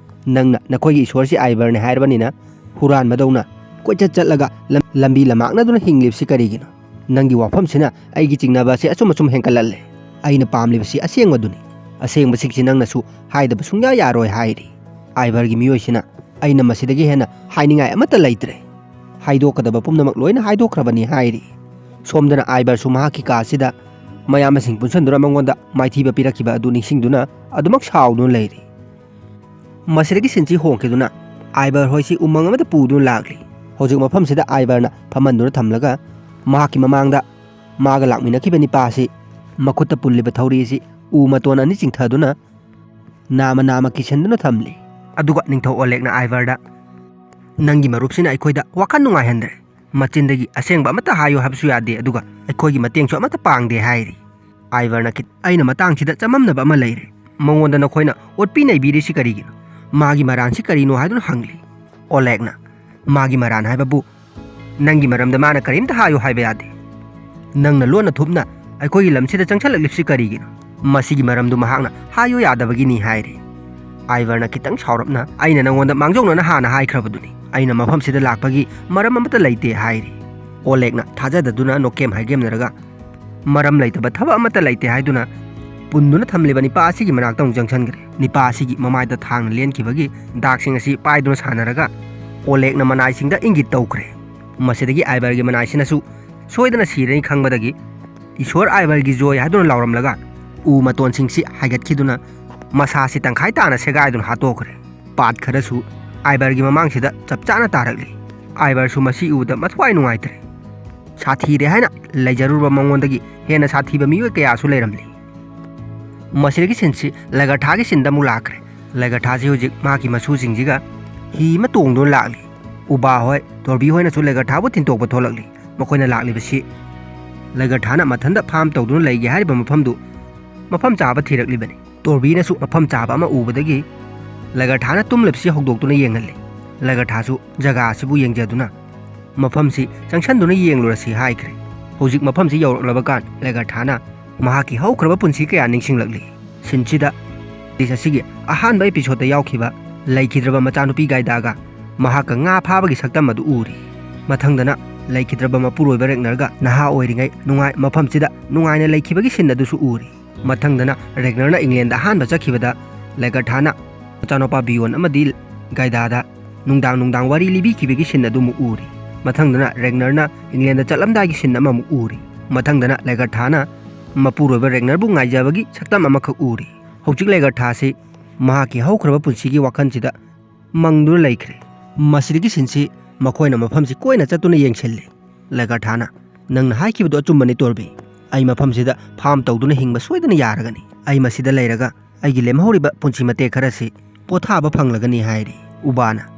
ꯅꯪꯅ ꯅꯈꯣꯏꯒꯤ ꯏꯁꯣꯔꯁꯤ ꯑꯥꯏꯕꯔꯅꯤ ꯍꯥꯏꯔꯕꯅꯤꯅ, ꯍꯨꯔꯥꯟꯕꯗꯧꯅ ꯀꯣꯏꯆꯠ ꯆꯠꯂꯒ ꯂꯝ-, ꯂꯝꯕꯤ ꯂꯝꯃꯥꯡꯅꯗꯨꯅ ꯍꯤꯡꯂꯤꯕꯁꯤ ꯀꯔꯤꯒꯤꯅꯣ? "ꯅꯪꯒꯤ ꯋꯥꯐꯝꯁꯤꯅ ꯑꯩꯒꯤ ꯆꯤꯡꯅꯕ ꯑꯁꯤ ꯑꯆꯨꯝ ꯑꯆꯨꯝ ꯍꯦꯟꯒꯠꯍꯜꯂꯦ꯫ ꯑꯩꯅ ꯄꯥꯝꯂꯤꯕꯁꯤ ꯑꯁꯦꯡꯕꯗꯨꯅꯤ꯫ ꯑꯁꯦꯡꯕꯁꯤꯡꯁꯤ ꯅꯪꯅꯁꯨ ꯍꯥꯏꯗꯕ ꯁꯨꯡꯌꯥ ꯌꯥꯔꯣꯏ" ꯍꯥꯏꯔꯤ꯫ ꯑꯥꯏꯕꯔꯒꯤ ꯃꯤꯑꯣꯏꯁꯤꯅ, "ꯑꯩꯅ ꯃꯁꯤꯗꯒꯤ ꯍꯦꯟꯅ ꯍꯥꯏꯅꯤꯡꯉꯥꯏ ꯑꯃꯠꯇ ꯂꯩꯇ꯭ꯔꯦ꯫ ꯍꯥꯏꯗꯣꯛꯀꯗꯕ ꯄꯨꯝꯅꯃꯛ ꯂꯣꯏꯅ ꯍꯥꯏꯗꯣꯛꯈ꯭ꯔꯕꯅꯤ" ꯍꯥꯏꯔꯤ꯫ ꯁꯣꯝꯗꯅ ꯑꯥꯏꯕꯔꯁꯨ ꯃꯍꯥꯛꯀꯤ ꯀꯥꯁꯤꯗ ꯃꯌꯥꯝꯕꯁꯤꯡ ꯄꯨꯟꯁꯤꯟꯗꯨꯅ ꯃꯉꯣꯟꯗ ꯃꯥꯏꯊꯤꯕ ꯄꯤꯔꯛꯈꯤꯕ ꯑꯗꯨ ꯅꯤꯡꯁꯤꯡꯗꯨꯅ ꯑꯗꯨꯃꯛ ꯁꯥꯎꯗꯨꯅ ꯂꯩꯔꯤ꯫ ꯃꯁꯤꯗꯒꯤ ꯁꯤꯟꯁꯤ ꯍꯣꯡꯈꯤꯗꯨꯅ ꯑꯥꯏꯕꯔ ꯍꯣꯏꯁꯤ ꯎꯃꯪ ꯑꯃꯗ ꯄꯨꯗꯨꯅ ꯂꯥꯛꯂꯤ꯫ ꯍꯧꯖꯤꯛ ꯃꯐꯝꯁꯤꯗ ꯑꯥꯏꯕꯔꯅ ꯐꯝꯍꯟꯗꯨꯅ ꯊꯝꯂꯒ ꯃꯍꯥꯛꯀꯤ ꯃꯃꯥꯡꯗ ꯃꯥꯒ ꯂꯥꯛꯃꯤꯟꯅꯈꯤꯕ ꯅꯤꯄꯥ ꯑꯁꯤ ꯃꯈꯨꯠꯇ ꯄꯨꯜꯂꯤꯕ ꯊꯧꯔꯤ ꯑꯁꯤ ꯎ ꯃꯇꯣꯟ ꯑꯅꯤ ꯆꯤꯡꯊꯗꯨꯅ ꯅꯥꯃ ꯅꯥꯃ ꯀꯤꯁꯤꯟꯗꯨꯅ ꯊꯝꯂꯤ꯫ ꯑꯗꯨꯒ ꯅꯤꯡꯊꯧ ꯑꯣꯂꯦꯛꯅ ꯑꯥꯏꯕꯔꯗ, "ꯅꯪꯒꯤ ꯃꯔꯨꯞꯁꯤꯅ ꯑꯩꯈꯣꯏꯗ ꯋꯥꯈꯜ ꯅꯨꯡꯉꯥꯏꯍꯟꯗ꯭ꯔꯦ꯫ ꯃꯆꯤꯟꯗꯒꯤ ꯑꯁꯦꯡꯕ ꯑꯃꯠꯇ ꯍꯥꯏꯌꯨ ꯍꯥꯏꯕꯁꯨ ꯌꯥꯗꯦ, ꯑꯗꯨꯒ ꯑꯩꯈꯣꯏꯒꯤ ꯃꯇꯦꯡꯁꯨ ꯑꯃꯠꯇ ꯄꯥꯡꯗꯦ" ꯍꯥꯏꯔꯤ꯫ ꯑꯥꯏꯕꯔꯅ ꯈꯤꯠ-, "ꯑꯩꯅ ꯃꯇꯥꯡꯁꯤꯗ ꯆꯃꯝꯅꯕ ꯑꯃ ꯂꯩꯔꯦ꯫ ꯃꯉꯣꯟꯗ ꯅꯈꯣꯏꯅ ꯑꯣꯠꯄꯤ ꯅꯩꯕꯤꯔꯤꯁꯤ ꯀꯔꯤꯒꯤꯅꯣ? ꯃꯥꯒꯤ ꯃꯔꯥꯟꯁꯤ ꯀꯔꯤꯅꯣ?" ꯍꯥꯏꯗꯨꯅ ꯍꯪꯂꯤ꯫ ꯑꯣꯂꯦꯛꯅ, "ꯃꯥꯒꯤ ꯃꯔꯥꯟ ꯍꯥꯏꯕꯕꯨ ꯅꯪꯒꯤ ꯃꯔꯝꯗ ꯃꯥꯅ ꯀꯔꯤꯝꯇ ꯍꯥꯏꯌꯨ ꯍꯥꯏꯕ ꯌꯥꯗꯦ꯫ ꯅꯪꯅ ꯂꯣꯟꯅ ꯊꯨꯞꯅ ꯑꯩꯈꯣꯏꯒꯤ ꯂꯝꯁꯤꯗ ꯆꯪꯁꯜꯂꯛꯂꯤꯕꯁꯤ ꯀꯔꯤꯒꯤꯅꯣ? ꯃꯁꯤꯒꯤ ꯃꯔꯝꯗꯨ ꯃꯍꯥꯛꯅ ꯍꯥꯏꯌꯨ ꯌꯥꯗꯕꯒꯤꯅꯤ" ꯍꯥꯏꯔꯤ꯫ ꯑꯥꯏꯕꯔꯅ ꯈꯤꯇꯪ ꯁꯥꯎꯔꯞꯅ, "ꯑꯩꯅ ꯅꯪꯉꯣꯟꯗ ꯃꯥꯡꯖꯧꯅꯅ ꯍꯥꯟꯅ ꯍꯥꯏꯈ꯭ꯔꯕꯗꯨꯅꯤ꯫ ꯑꯩꯅ ꯃꯐꯝꯁꯤꯗ ꯂꯥꯛꯄꯒꯤ ꯃꯔꯝ ꯑꯃꯠꯇ ꯂꯩꯇꯦ" ꯍꯥꯏꯔꯤ꯫ ꯑꯣꯂꯦꯛꯅ ꯊꯥꯖꯗꯗꯨꯅ ꯅꯣꯛꯀꯦꯝ ꯍꯥꯏꯒꯦꯝꯅꯔꯒ, "ꯃꯔꯝ ꯂꯩꯇꯕ ꯊꯕꯛ ꯑꯃꯠꯇ ꯂꯩꯇꯦ" ꯍꯥꯏꯗꯨꯅ ꯄꯨꯟꯗꯨꯅ ꯊꯝꯂꯤꯕ ꯅꯤꯄꯥ ꯑꯁꯤꯒꯤ ꯃꯅꯥꯛꯇ ꯑꯃꯨꯛ ꯆꯪꯁꯤꯟꯈ꯭ꯔꯦ꯫ ꯅꯤꯄꯥ ꯑꯁꯤꯒꯤ ꯃꯃꯥꯏꯗ ꯊꯥꯡꯅ ꯂꯦꯟꯈꯤꯕꯒꯤ ꯗꯥꯛꯁꯤꯡ ꯑꯁꯤ ꯄꯥꯏꯗꯨꯅ ꯁꯥꯟꯅꯔꯒ ꯑꯣꯂꯦꯛꯅ ꯃꯅꯥꯏꯁꯤꯡꯗ ꯏꯪꯒꯤꯠ ꯇꯧꯈ꯭ꯔꯦ꯫ ꯃꯁꯤꯗꯒꯤ ꯑꯥꯏꯕꯔꯒꯤ ꯃꯅꯥꯏꯁꯤꯅꯁꯨ ꯁꯣꯏꯗꯅ ꯁꯤꯔꯅꯤ ꯈꯪꯕꯗꯒꯤ, "ꯏꯁꯣꯔ ꯑꯥꯏꯕꯔꯒꯤ ꯖꯣꯏ" ꯍꯥꯏꯗꯨꯅ ꯂꯥꯎꯔꯝꯂꯒ ꯎ ꯃꯇꯣꯟꯁꯤꯡꯁꯤ ꯍꯥꯏꯒꯠꯈꯤꯗꯨꯅ ꯃꯁꯥꯁꯤ ꯇꯪꯈꯥꯏ ꯇꯥꯅ ꯁꯦꯒꯥꯏꯗꯨꯅ ꯍꯥꯠꯇꯣꯛꯈ꯭ꯔꯦ꯫ ꯄꯥꯠ ꯈꯔꯁꯨ ꯑꯥꯏꯕꯔꯒꯤ ꯃꯃꯥꯡꯁꯤꯗ ꯆꯞ ꯆꯥꯅ ꯇꯥꯔꯛꯂꯤ꯫ ꯑꯥꯏꯕꯔꯁꯨ ꯃꯁꯤ ꯎꯕꯗ ꯃꯊ꯭ꯋꯥꯏ ꯅꯨꯡꯉꯥꯏꯇ꯭ꯔꯦ꯫ ꯁꯥꯊꯤꯔꯦ ꯍꯥꯏꯅ ꯂꯩꯖꯔꯨꯔꯕ ꯃꯉꯣꯟꯗꯒꯤ ꯍꯦꯟꯅ ꯁꯥꯊꯤꯕ ꯃꯤꯑꯣꯏ ꯀꯌꯥꯁꯨ ꯂꯩꯔꯝꯂꯤ꯫ ꯃꯁꯤꯗꯒꯤ ꯁꯤꯟꯁꯤ ꯂꯦꯒꯔꯊꯥꯒꯤ ꯁꯤꯟꯗ ꯑꯃꯨꯛ ꯂꯥꯛꯈ꯭ꯔꯦ꯫ ꯂꯦꯒꯔꯊꯥꯁꯤ ꯍꯧꯖꯤꯛ ꯃꯍꯥꯛꯀꯤ ꯃꯁꯨꯁꯤꯡꯁꯤꯒ ꯍꯤ ꯑꯃ ꯇꯣꯡꯗꯨꯅ ꯂꯥꯛꯂꯤ꯫ ꯎꯕꯥ ꯍꯣꯏ, ꯇꯣꯔꯕꯤ ꯍꯣꯏꯅꯁꯨ ꯂꯦꯒꯔꯊꯥꯕꯨ ꯊꯤꯟꯇꯣꯛꯄ ꯊꯣꯛꯂꯛꯂꯤ꯫ ꯃꯈꯣꯏꯅ ꯂꯥꯛꯂꯤꯕꯁꯤ ꯂꯦꯒꯔꯊꯥꯅ ꯃꯊꯟꯇ ꯐꯥꯝ ꯇꯧꯗꯨꯅ ꯂꯩꯒꯦ ꯍꯥꯏꯔꯤꯕ ꯃꯐꯝꯗꯨ ꯃꯐꯝ ꯆꯥꯕ ꯊꯤꯔꯛꯂꯤꯕꯅꯤ꯫ ꯇꯣꯔꯕꯤꯅꯁꯨ ꯃꯐꯝ ꯆꯥꯕ ꯑꯃ ꯎꯕꯗꯒꯤ ꯂꯦꯒꯔꯊꯥꯅ ꯇꯨꯝꯂꯤꯕꯁꯤ ꯍꯧꯗꯣꯛꯇꯨꯅ ꯌꯦꯡꯍꯜꯂꯤ꯫ ꯂꯦꯒꯔꯊꯥꯁꯨ ꯖꯒꯥ ꯑꯁꯤꯕꯨ ꯌꯦꯡꯖꯗꯨꯅ ꯃꯐꯝꯁꯤ ꯆꯪꯁꯟꯗꯨꯅ ꯌꯦꯡꯂꯨꯔꯁꯤ ꯍꯥꯏꯈ꯭ꯔꯦ꯫ ꯍꯧꯖꯤꯛ ꯃꯐꯝꯁꯤ ꯌꯧꯔꯛꯂꯕ ꯀꯥꯟ ꯂꯦꯒꯔꯊꯥꯅ ꯃꯍꯥꯛꯀꯤ ꯍꯧꯈ꯭ꯔꯕ ꯄꯨꯟꯁꯤ ꯀꯌꯥ ꯅꯤꯡꯁꯤꯡꯂꯛꯂꯤ꯫ ꯁꯤꯟꯁꯤꯗ ꯁꯤꯔꯤꯁ ꯑꯁꯤꯒꯤ ꯑꯍꯥꯟꯕ ꯑꯦꯄꯤꯁꯣꯗꯇ ꯌꯥꯎꯈꯤꯕ ꯂꯩꯈꯤꯗ꯭ꯔꯕ ꯃꯆꯥꯅꯨꯄꯤ ꯒꯥꯏꯗꯥꯒ ꯃꯍꯥꯛꯀ ꯉꯥ ꯐꯥꯕꯒꯤ ꯁꯛꯇꯝ ꯑꯗꯨ ꯎꯔꯤ꯫ ꯃꯊꯪꯗꯅ ꯂꯩꯈꯤꯗ꯭ꯔꯕ ꯃꯄꯨꯔꯣꯏꯕ ꯔꯦꯒꯅꯔꯒ ꯅꯍꯥ ꯑꯣꯏꯔꯤꯉꯩ ꯅꯨꯡꯉꯥꯏ ꯃꯐꯝꯁꯤꯗ ꯅꯨꯡꯉꯥꯏꯅ ꯂꯩꯈꯤꯕꯒꯤ ꯁꯤꯟ ꯑꯗꯨꯁꯨ ꯎꯔꯤ꯫ ꯃꯊꯪꯗꯅ ꯔꯦꯒꯅꯔꯅ ꯏꯪꯂꯦꯟꯗ ꯑꯍꯥꯟꯕ ꯆꯠꯈꯤꯕꯗ ꯂꯦꯒꯔꯊꯥꯅ ꯃꯆꯥꯅꯨꯄꯥ ꯕꯤꯌꯣꯟ ꯑꯃꯗꯤ ꯒꯥꯏꯗꯥꯗ ꯅꯨꯡꯗꯥꯡ ꯅꯨꯡꯗꯥꯡ ꯋꯥꯔꯤ ꯂꯤꯕꯤꯈꯤꯕꯒꯤ ꯁꯤꯟ ꯑꯗꯨꯃꯨꯛ ꯎꯔꯤ꯫ ꯃꯊꯪꯗꯅ ꯔꯦꯒꯅꯔꯅ ꯏꯪꯂꯦꯟꯗ ꯆꯠꯂꯝꯗꯥꯏꯒꯤ ꯁꯤꯟ ꯑꯃꯃꯨꯛ ꯎꯔꯤ꯫ ꯃꯊꯪꯗꯅ ꯂꯦꯒꯔꯊꯥꯅ ꯃꯄꯨꯔꯣꯏꯕ ꯔꯦꯒꯅꯔꯕꯨ ꯉꯥꯏꯖꯕꯒꯤ ꯁꯛꯇꯝ ꯑꯃꯈꯛ ꯎꯔꯤ꯫ ꯍꯧꯖꯤꯛ ꯂꯦꯒꯔꯊꯥꯁꯤ ꯃꯍꯥꯛꯀꯤ ꯍꯧꯈ꯭ꯔꯕ ꯄꯨꯟꯁꯤꯒꯤ ꯋꯥꯈꯜꯁꯤꯗ ꯃꯪꯗꯨꯅ ꯂꯩꯈ꯭ꯔꯦ꯫ ꯃꯁꯤꯗꯒꯤ ꯁꯤꯟꯁꯤ ꯃꯈꯣꯏꯅ ꯃꯐꯝꯁꯤ ꯀꯣꯏꯅ ꯆꯠꯇꯨꯅ ꯌꯦꯡꯁꯤꯜꯂꯤ꯫ ꯂꯦꯒꯔꯊꯥꯅ, "ꯅꯪꯅ ꯍꯥꯏꯈꯤꯕꯗꯨ ꯑꯆꯨꯝꯕꯅꯤ ꯇꯣꯔꯕꯤ꯫ ꯑꯩ ꯃꯐꯝꯁꯤꯗ ꯐꯥꯝ ꯇꯧꯗꯨꯅ ꯍꯤꯡꯕ ꯁꯣꯏꯗꯅ ꯌꯥꯔꯒꯅꯤ꯫ ꯑꯩ ꯃꯁꯤꯗ ꯂꯩꯔꯒ ꯑꯩꯒꯤ ꯂꯦꯝꯍꯧꯔꯤꯕ ꯄꯨꯟꯁꯤ ꯃꯇꯦꯛ ꯈꯔꯁꯤ ꯄꯣꯊꯥꯕ ꯐꯪꯂꯒꯅꯤ" ꯍꯥꯏꯔꯤ꯫ ꯎꯕꯥꯅ,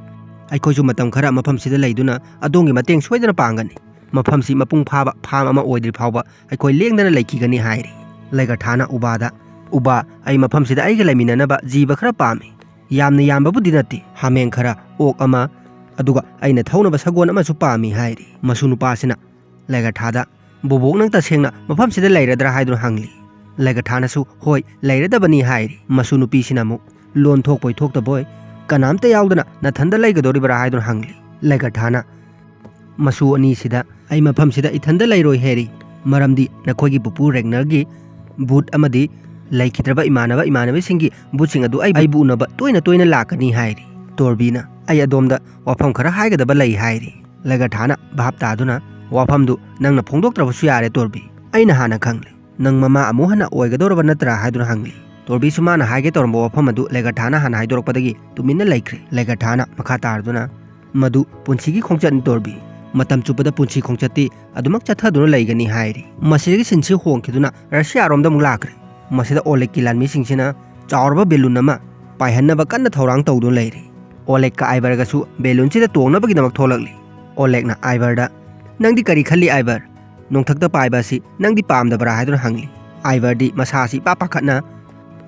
"ꯑꯩꯈꯣꯏꯁꯨ ꯃꯇꯝ ꯈꯔ ꯃꯐꯝꯁꯤꯗ ꯂꯩꯗꯨꯅ ꯑꯗꯣꯝꯒꯤ ꯃꯇꯦꯡ ꯁꯣꯏꯗꯅ ꯄꯥꯡꯒꯅꯤ꯫ ꯃꯐꯝꯁꯤ ꯃꯄꯨꯡ ꯐꯥꯕ ꯐꯥꯝ ꯑꯃ ꯑꯣꯏꯗ꯭ꯔꯤ ꯐꯥꯎꯕ ꯑꯩꯈꯣꯏ ꯂꯦꯡꯗꯅ ꯂꯩꯈꯤꯒꯅꯤ" ꯍꯥꯏꯔꯤ꯫ ꯂꯦꯒꯔꯊꯥꯅ ꯎꯕꯥꯗ, "ꯎꯕꯥ, ꯑꯩ ꯃꯐꯝꯁꯤꯗ ꯑꯩꯒ ꯂꯩꯃꯤꯟꯅꯅꯕ ꯖꯤꯕ ꯈꯔ ꯄꯥꯝꯃꯤ꯫ ꯌꯥꯝꯅ ꯌꯥꯝꯕꯕꯨꯗꯤ ꯅꯠꯇꯦ, ꯍꯥꯃꯦꯡ ꯈꯔ, ꯑꯣꯛ ꯑꯃ, ꯑꯗꯨꯒ ꯑꯩꯅ ꯊꯧꯅꯕ ꯁꯒꯣꯜ ꯑꯃꯁꯨ ꯄꯥꯝꯃꯤ" ꯍꯥꯏꯔꯤ꯫ ꯃꯁꯨ ꯅꯨꯄꯥꯁꯤꯅ ꯂꯦꯒꯔꯊꯥꯗ, "ꯕꯣꯕꯣꯛ, ꯅꯪ ꯇꯁꯦꯡꯅ ꯃꯐꯝꯁꯤꯗ ꯂꯩꯔꯗ꯭ꯔꯥ?" ꯍꯥꯏꯗꯨꯅ ꯍꯪꯂꯤ꯫ ꯂꯦꯒꯔꯊꯥꯅꯁꯨ, "ꯍꯣꯏ, ꯂꯩꯔꯗꯕꯅꯤ" ꯍꯥꯏꯔꯤ꯫ ꯃꯁꯨ ꯅꯨꯄꯤꯁꯤꯅ ꯑꯃꯨꯛ, "ꯂꯣꯟ ꯊꯣꯛꯄꯣꯏ ꯊꯣꯛꯇꯕꯣꯏ ꯀꯅꯥꯝꯇ ꯌꯥꯎꯗꯅ ꯅꯊꯟꯗ ꯂꯩꯒꯗꯧꯔꯤꯕ꯭ꯔꯥ?" ꯍꯥꯏꯗꯨꯅ ꯍꯪꯂꯤ꯫ ꯂꯦꯒꯔꯊꯥꯅ, "ꯃꯁꯨ ꯑꯅꯤꯁꯤꯗ ꯑꯩ ꯃꯐꯝꯁꯤꯗ ꯏꯊꯟꯗ ꯂꯩꯔꯣꯏ ꯍꯦꯔꯤ, ꯃꯔꯝꯗꯤ ꯅꯈꯣꯏꯒꯤ ꯄꯨꯄꯨ ꯔꯦꯒꯅꯔꯒꯤ ꯕꯨꯠ ꯑꯃꯗꯤ ꯂꯩꯈꯤꯗ꯭ꯔꯕ ꯏꯃꯥꯟꯅꯕ ꯏꯃꯥꯟꯅꯕꯤꯁꯤꯡꯒꯤ ꯕꯨꯠꯁꯤꯡ ꯑꯗꯨ ꯑꯩ-, ꯑꯩꯕꯨ ꯎꯅꯕ ꯇꯣꯏꯅ ꯇꯣꯏꯅ ꯂꯥꯛꯀꯅꯤ" ꯍꯥꯏꯔꯤ꯫ ꯇꯣꯔꯕꯤꯅ, "ꯑꯩ ꯑꯗꯣꯝꯗ ꯋꯥꯐꯝ ꯈꯔ ꯍꯥꯏꯒꯗꯕ ꯂꯩ" ꯍꯥꯏꯔꯤ꯫ ꯂꯦꯒꯔꯊꯥꯅ ꯚꯥꯞ ꯇꯥꯗꯨꯅ, "ꯋꯥꯐꯝꯗꯨ ꯅꯪꯅ ꯐꯣꯡꯗꯣꯛꯇ꯭ꯔꯕꯁꯨ ꯌꯥꯔꯦ ꯇꯣꯔꯕꯤ, ꯑꯩꯅ ꯍꯥꯟꯅ ꯈꯪꯂꯦ꯫ ꯅꯪ ꯃꯃꯥ ꯑꯃꯨꯛ ꯍꯟꯅ ꯑꯣꯏꯒꯗꯧꯔꯕ ꯅꯠꯇ꯭ꯔꯥ?" ꯍꯥꯏꯗꯨꯅ ꯍꯪꯂꯤ꯫ ꯇꯣꯔꯕꯤꯁꯨ ꯃꯥꯅ ꯍꯥꯏꯒꯦ ꯇꯧꯔꯝꯕ ꯋꯥꯐꯝ ꯑꯗꯨ ꯂꯦꯒꯔꯊꯥꯅ ꯍꯥꯟꯅ ꯍꯥꯏꯗꯣꯔꯛꯄꯗꯒꯤ ꯇꯨꯃꯤꯟꯅ ꯂꯩꯈ꯭ꯔꯦ꯫ ꯂꯦꯒꯔꯊꯥꯅ ꯃꯈꯥ ꯇꯥꯔꯗꯨꯅ, "ꯃꯗꯨ ꯄꯨꯟꯁꯤꯒꯤ ꯈꯣꯡꯆꯠꯅꯤ ꯇꯣꯔꯕꯤ꯫ ꯃꯇꯝ ꯆꯨꯞꯄꯗ ꯄꯨꯟꯁꯤ ꯈꯣꯡꯆꯠꯇꯤ ꯑꯗꯨꯃꯛ ꯆꯠꯊꯗꯨꯅ ꯂꯩꯒꯅꯤ" ꯍꯥꯏꯔꯤ꯫ ꯃꯁꯤꯗꯒꯤ ꯁꯤꯟꯁꯤ ꯍꯣꯡꯈꯤꯗꯨꯅ ꯔꯁꯤꯌꯥꯔꯣꯝꯗ ꯑꯃꯨꯛ ꯂꯥꯛꯈ꯭ꯔꯦ꯫ ꯃꯁꯤꯗ ꯑꯣꯂꯦꯛꯀꯤ ꯂꯥꯟꯃꯤꯁꯤꯡꯁꯤꯅ ꯆꯥꯎꯔꯕ ꯕꯦꯂꯨꯟ ꯑꯃ ꯄꯥꯏꯍꯟꯅꯕ ꯀꯟꯅ ꯊꯧꯔꯥꯡ ꯇꯧꯗꯨꯅ ꯂꯩꯔꯤ꯫ ꯑꯣꯂꯦꯛꯀ ꯑꯥꯏꯕꯔꯒꯁꯨ ꯕꯦꯂꯨꯟꯁꯤꯗ ꯇꯣꯡꯅꯕꯒꯤꯗꯃꯛ ꯊꯣꯛꯂꯛꯂꯤ꯫ ꯑꯣꯂꯦꯛꯅ ꯑꯥꯏꯕꯔꯗ, "ꯅꯪꯗꯤ ꯀꯔꯤ ꯈꯜꯂꯤ ꯑꯥꯏꯕꯔ? ꯅꯣꯡꯊꯛꯇ ꯄꯥꯏꯕ ꯑꯁꯤ ꯅꯪꯗꯤ ꯄꯥꯝꯗꯕ꯭ꯔꯥ?" ꯍꯥꯏꯗꯨꯅ ꯍꯪꯂꯤ꯫ ꯑꯥꯏꯕꯔꯗꯤ ꯃꯁꯥꯁꯤ ꯏꯄꯥ ꯄꯥꯈꯠꯅ,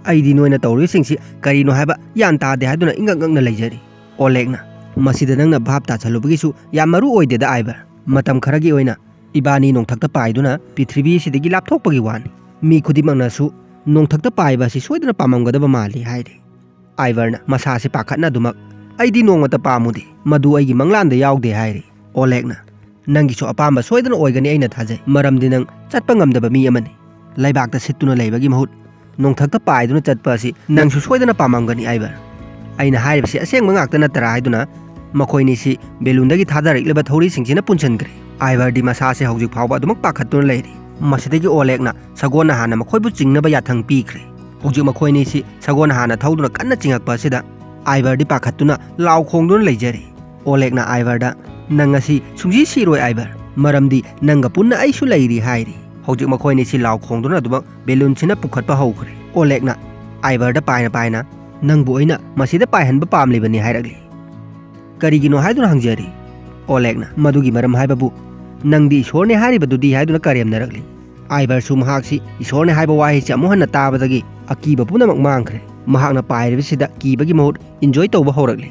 "ꯑꯩꯗꯤ ꯅꯣꯏꯅ ꯇꯧꯔꯤꯕꯁꯤꯡꯁꯤ ꯀꯔꯤꯅꯣ ꯍꯥꯏꯕ ꯒ꯭ꯌꯥꯟ ꯇꯥꯗꯦ" ꯍꯥꯏꯗꯨꯅ ꯏꯉꯛ ꯉꯛꯅ ꯂꯩꯖꯔꯤ꯫ ꯑꯣꯂꯦꯛꯅ, "ꯃꯁꯤꯗ ꯅꯪꯅ ꯚꯥꯞ ꯇꯥꯁꯜꯂꯨꯕꯒꯤꯁꯨ ꯌꯥꯝ ꯃꯔꯨ ꯑꯣꯏꯗꯦꯗ ꯑꯥꯏꯕꯔ꯫ ꯃꯇꯝ ꯈꯔꯒꯤ ꯑꯣꯏꯅ ꯏꯕꯥꯅꯤ ꯅꯣꯡꯊꯛꯇ ꯄꯥꯏꯗꯨꯅ ꯄ꯭ꯔꯤꯊꯤꯕꯤ ꯑꯁꯤꯗꯒꯤ ꯂꯥꯞꯊꯣꯛꯄꯒꯤ ꯋꯥꯅꯤ꯫ ꯃꯤ ꯈꯨꯗꯤꯡꯃꯛꯅꯁꯨ ꯅꯣꯡꯊꯛꯇ ꯄꯥꯏꯕ ꯑꯁꯤ ꯁꯣꯏꯗꯅ ꯄꯥꯝꯃꯝꯒꯗꯕ ꯃꯥꯜꯂꯤ" ꯍꯥꯏꯔꯤ꯫ ꯑꯥꯏꯕꯔꯅ ꯃꯁꯥꯁꯤ ꯄꯥꯈꯠꯅ ꯑꯗꯨꯃꯛ, "ꯑꯩꯗꯤ ꯅꯣꯡꯃꯇ ꯄꯥꯝꯃꯨꯗꯦ, ꯃꯗꯨ ꯑꯩꯒꯤ ꯃꯪꯂꯥꯟꯗ ꯌꯥꯎꯗꯦ" ꯍꯥꯏꯔꯤ꯫ ꯑꯣꯂꯦꯛꯅ, ꯅꯪꯒꯤꯁꯨ ꯑꯄꯥꯝꯕ ꯁꯣꯏꯗꯅ ꯑꯣꯏꯒꯅꯤ ꯑꯩꯅ ꯊꯥꯖꯩ, ꯃꯔꯝꯗꯤ ꯅꯪ ꯆꯠꯄ ꯉꯝꯗꯕ ꯃꯤ ꯑꯃꯅꯤ꯫ ꯂꯩꯕꯥꯛꯇ ꯁꯤꯠꯇꯨꯅ ꯂꯩꯕꯒꯤ ꯃꯍꯨꯠ ꯅꯣꯡꯊꯛꯇ ꯄꯥꯏꯗꯨꯅ ꯆꯠꯄ ꯑꯁꯤ ꯅꯪꯁꯨ ꯁꯣꯏꯗꯅ ꯄꯥꯝꯃꯝꯒꯅꯤ, ꯑꯥꯏꯕꯔ꯫ ꯑꯩꯅ ꯍꯥꯏꯔꯤꯕꯁꯤ ꯑꯁꯦꯡꯕ ꯉꯥꯛꯇ ꯅꯠꯇ꯭ꯔꯥ ꯍꯥꯏꯗꯨꯅ ꯃꯈꯣꯏꯅꯤꯁꯤ ꯕꯦꯂꯨꯟꯗꯒꯤ ꯊꯥꯗꯔꯛꯂꯤꯕ ꯊꯧꯔꯤꯁꯤꯡꯁꯤꯅ ꯄꯨꯟꯁꯤꯟꯈ꯭ꯔꯦ꯫ ꯑꯥꯏꯕꯔꯗꯤ ꯃꯁꯥꯁꯦ ꯍꯧꯖꯤꯛ ꯐꯥꯎꯕ ꯑꯗꯨꯃꯛ ꯄꯥꯈꯠꯇꯨꯅ ꯂꯩꯔꯤ꯫ ꯃꯁꯤꯗꯒꯤ ꯑꯣꯂꯦꯛꯅ ꯁꯒꯣꯜꯅ ꯍꯥꯟꯅ ꯃꯈꯣꯏꯕꯨ ꯆꯤꯡꯅꯕ ꯌꯥꯊꯪ ꯄꯤꯈ꯭ꯔꯦ꯫ ꯍꯧꯖꯤꯛ ꯃꯈꯣꯏꯅꯤꯁꯤ ꯁꯒꯣꯜꯅ ꯍꯥꯟꯅ ꯊꯧꯗꯨꯅ ꯀꯟꯅ ꯆꯤꯡꯉꯛꯄ ꯑꯁꯤꯗ ꯑꯥꯏꯕꯔꯗꯤ ꯄꯥꯈꯠꯇꯨꯅ ꯂꯥꯎ ꯈꯣꯡꯗꯨꯅ ꯂꯩꯖꯔꯤ꯫ ꯑꯣꯂꯦꯛꯅ ꯑꯥꯏꯕꯔꯗ, "ꯅꯪ ꯉꯁꯤ ꯁꯨꯡꯁꯤ ꯁꯤꯔꯣꯏ ꯑꯥꯏꯕꯔ, ꯃꯔꯝꯗꯤ ꯅꯪꯒ ꯄꯨꯟꯅ ꯑꯩꯁꯨ ꯂꯩꯔꯤ" ꯍꯥꯏꯔꯤ꯫ ꯍꯧꯖꯤꯛ ꯃꯈꯣꯏꯅꯤꯁꯤ ꯂꯥꯎ ꯈꯣꯡꯗꯨꯅ ꯑꯗꯨꯃꯛ ꯕꯦꯂꯨꯟꯁꯤꯅ ꯄꯨꯈꯠꯄ ꯍꯧꯈ꯭ꯔꯦ꯫ ꯑꯣꯂꯦꯛꯅ ꯑꯥꯏꯕꯔꯗ ꯄꯥꯏꯅ ꯄꯥꯏꯅ, "ꯅꯪꯕꯨ ꯑꯩꯅ ꯃꯁꯤꯗ ꯄꯥꯏꯍꯟꯕ ꯄꯥꯝꯂꯤꯕꯅꯤ" ꯍꯥꯏꯔꯛꯂꯤ꯫ "ꯀꯔꯤꯒꯤꯅꯣ?" ꯍꯥꯏꯗꯨꯅ ꯍꯪꯖꯔꯤ꯫ ꯑꯣꯂꯦꯛꯅ, "ꯃꯗꯨꯒꯤ ꯃꯔꯝ ꯍꯥꯏꯕꯕꯨ, ꯅꯪꯗꯤ ꯏꯁꯣꯔꯅꯤ ꯍꯥꯏꯔꯤꯕꯗꯨꯗꯤ" ꯍꯥꯏꯗꯨꯅ ꯀꯔꯦꯝꯅꯔꯛꯂꯤ꯫ ꯑꯥꯏꯕꯔꯁꯨ ꯃꯍꯥꯛꯁꯤ ꯏꯁꯣꯔꯅꯤ ꯍꯥꯏꯕ ꯋꯥꯍꯩꯁꯤ ꯑꯃꯨꯛ ꯍꯟꯅ ꯇꯥꯕꯗꯒꯤ ꯑꯀꯤꯕ ꯄꯨꯝꯅꯃꯛ ꯃꯥꯡꯈ꯭ꯔꯦ꯫ ꯃꯍꯥꯛꯅ ꯄꯥꯏꯔꯤꯕꯁꯤꯗ ꯀꯤꯕꯒꯤ ꯃꯍꯨꯠ ꯏꯟꯖꯣꯏ ꯇꯧꯕ ꯍꯧꯔꯛꯂꯤ꯫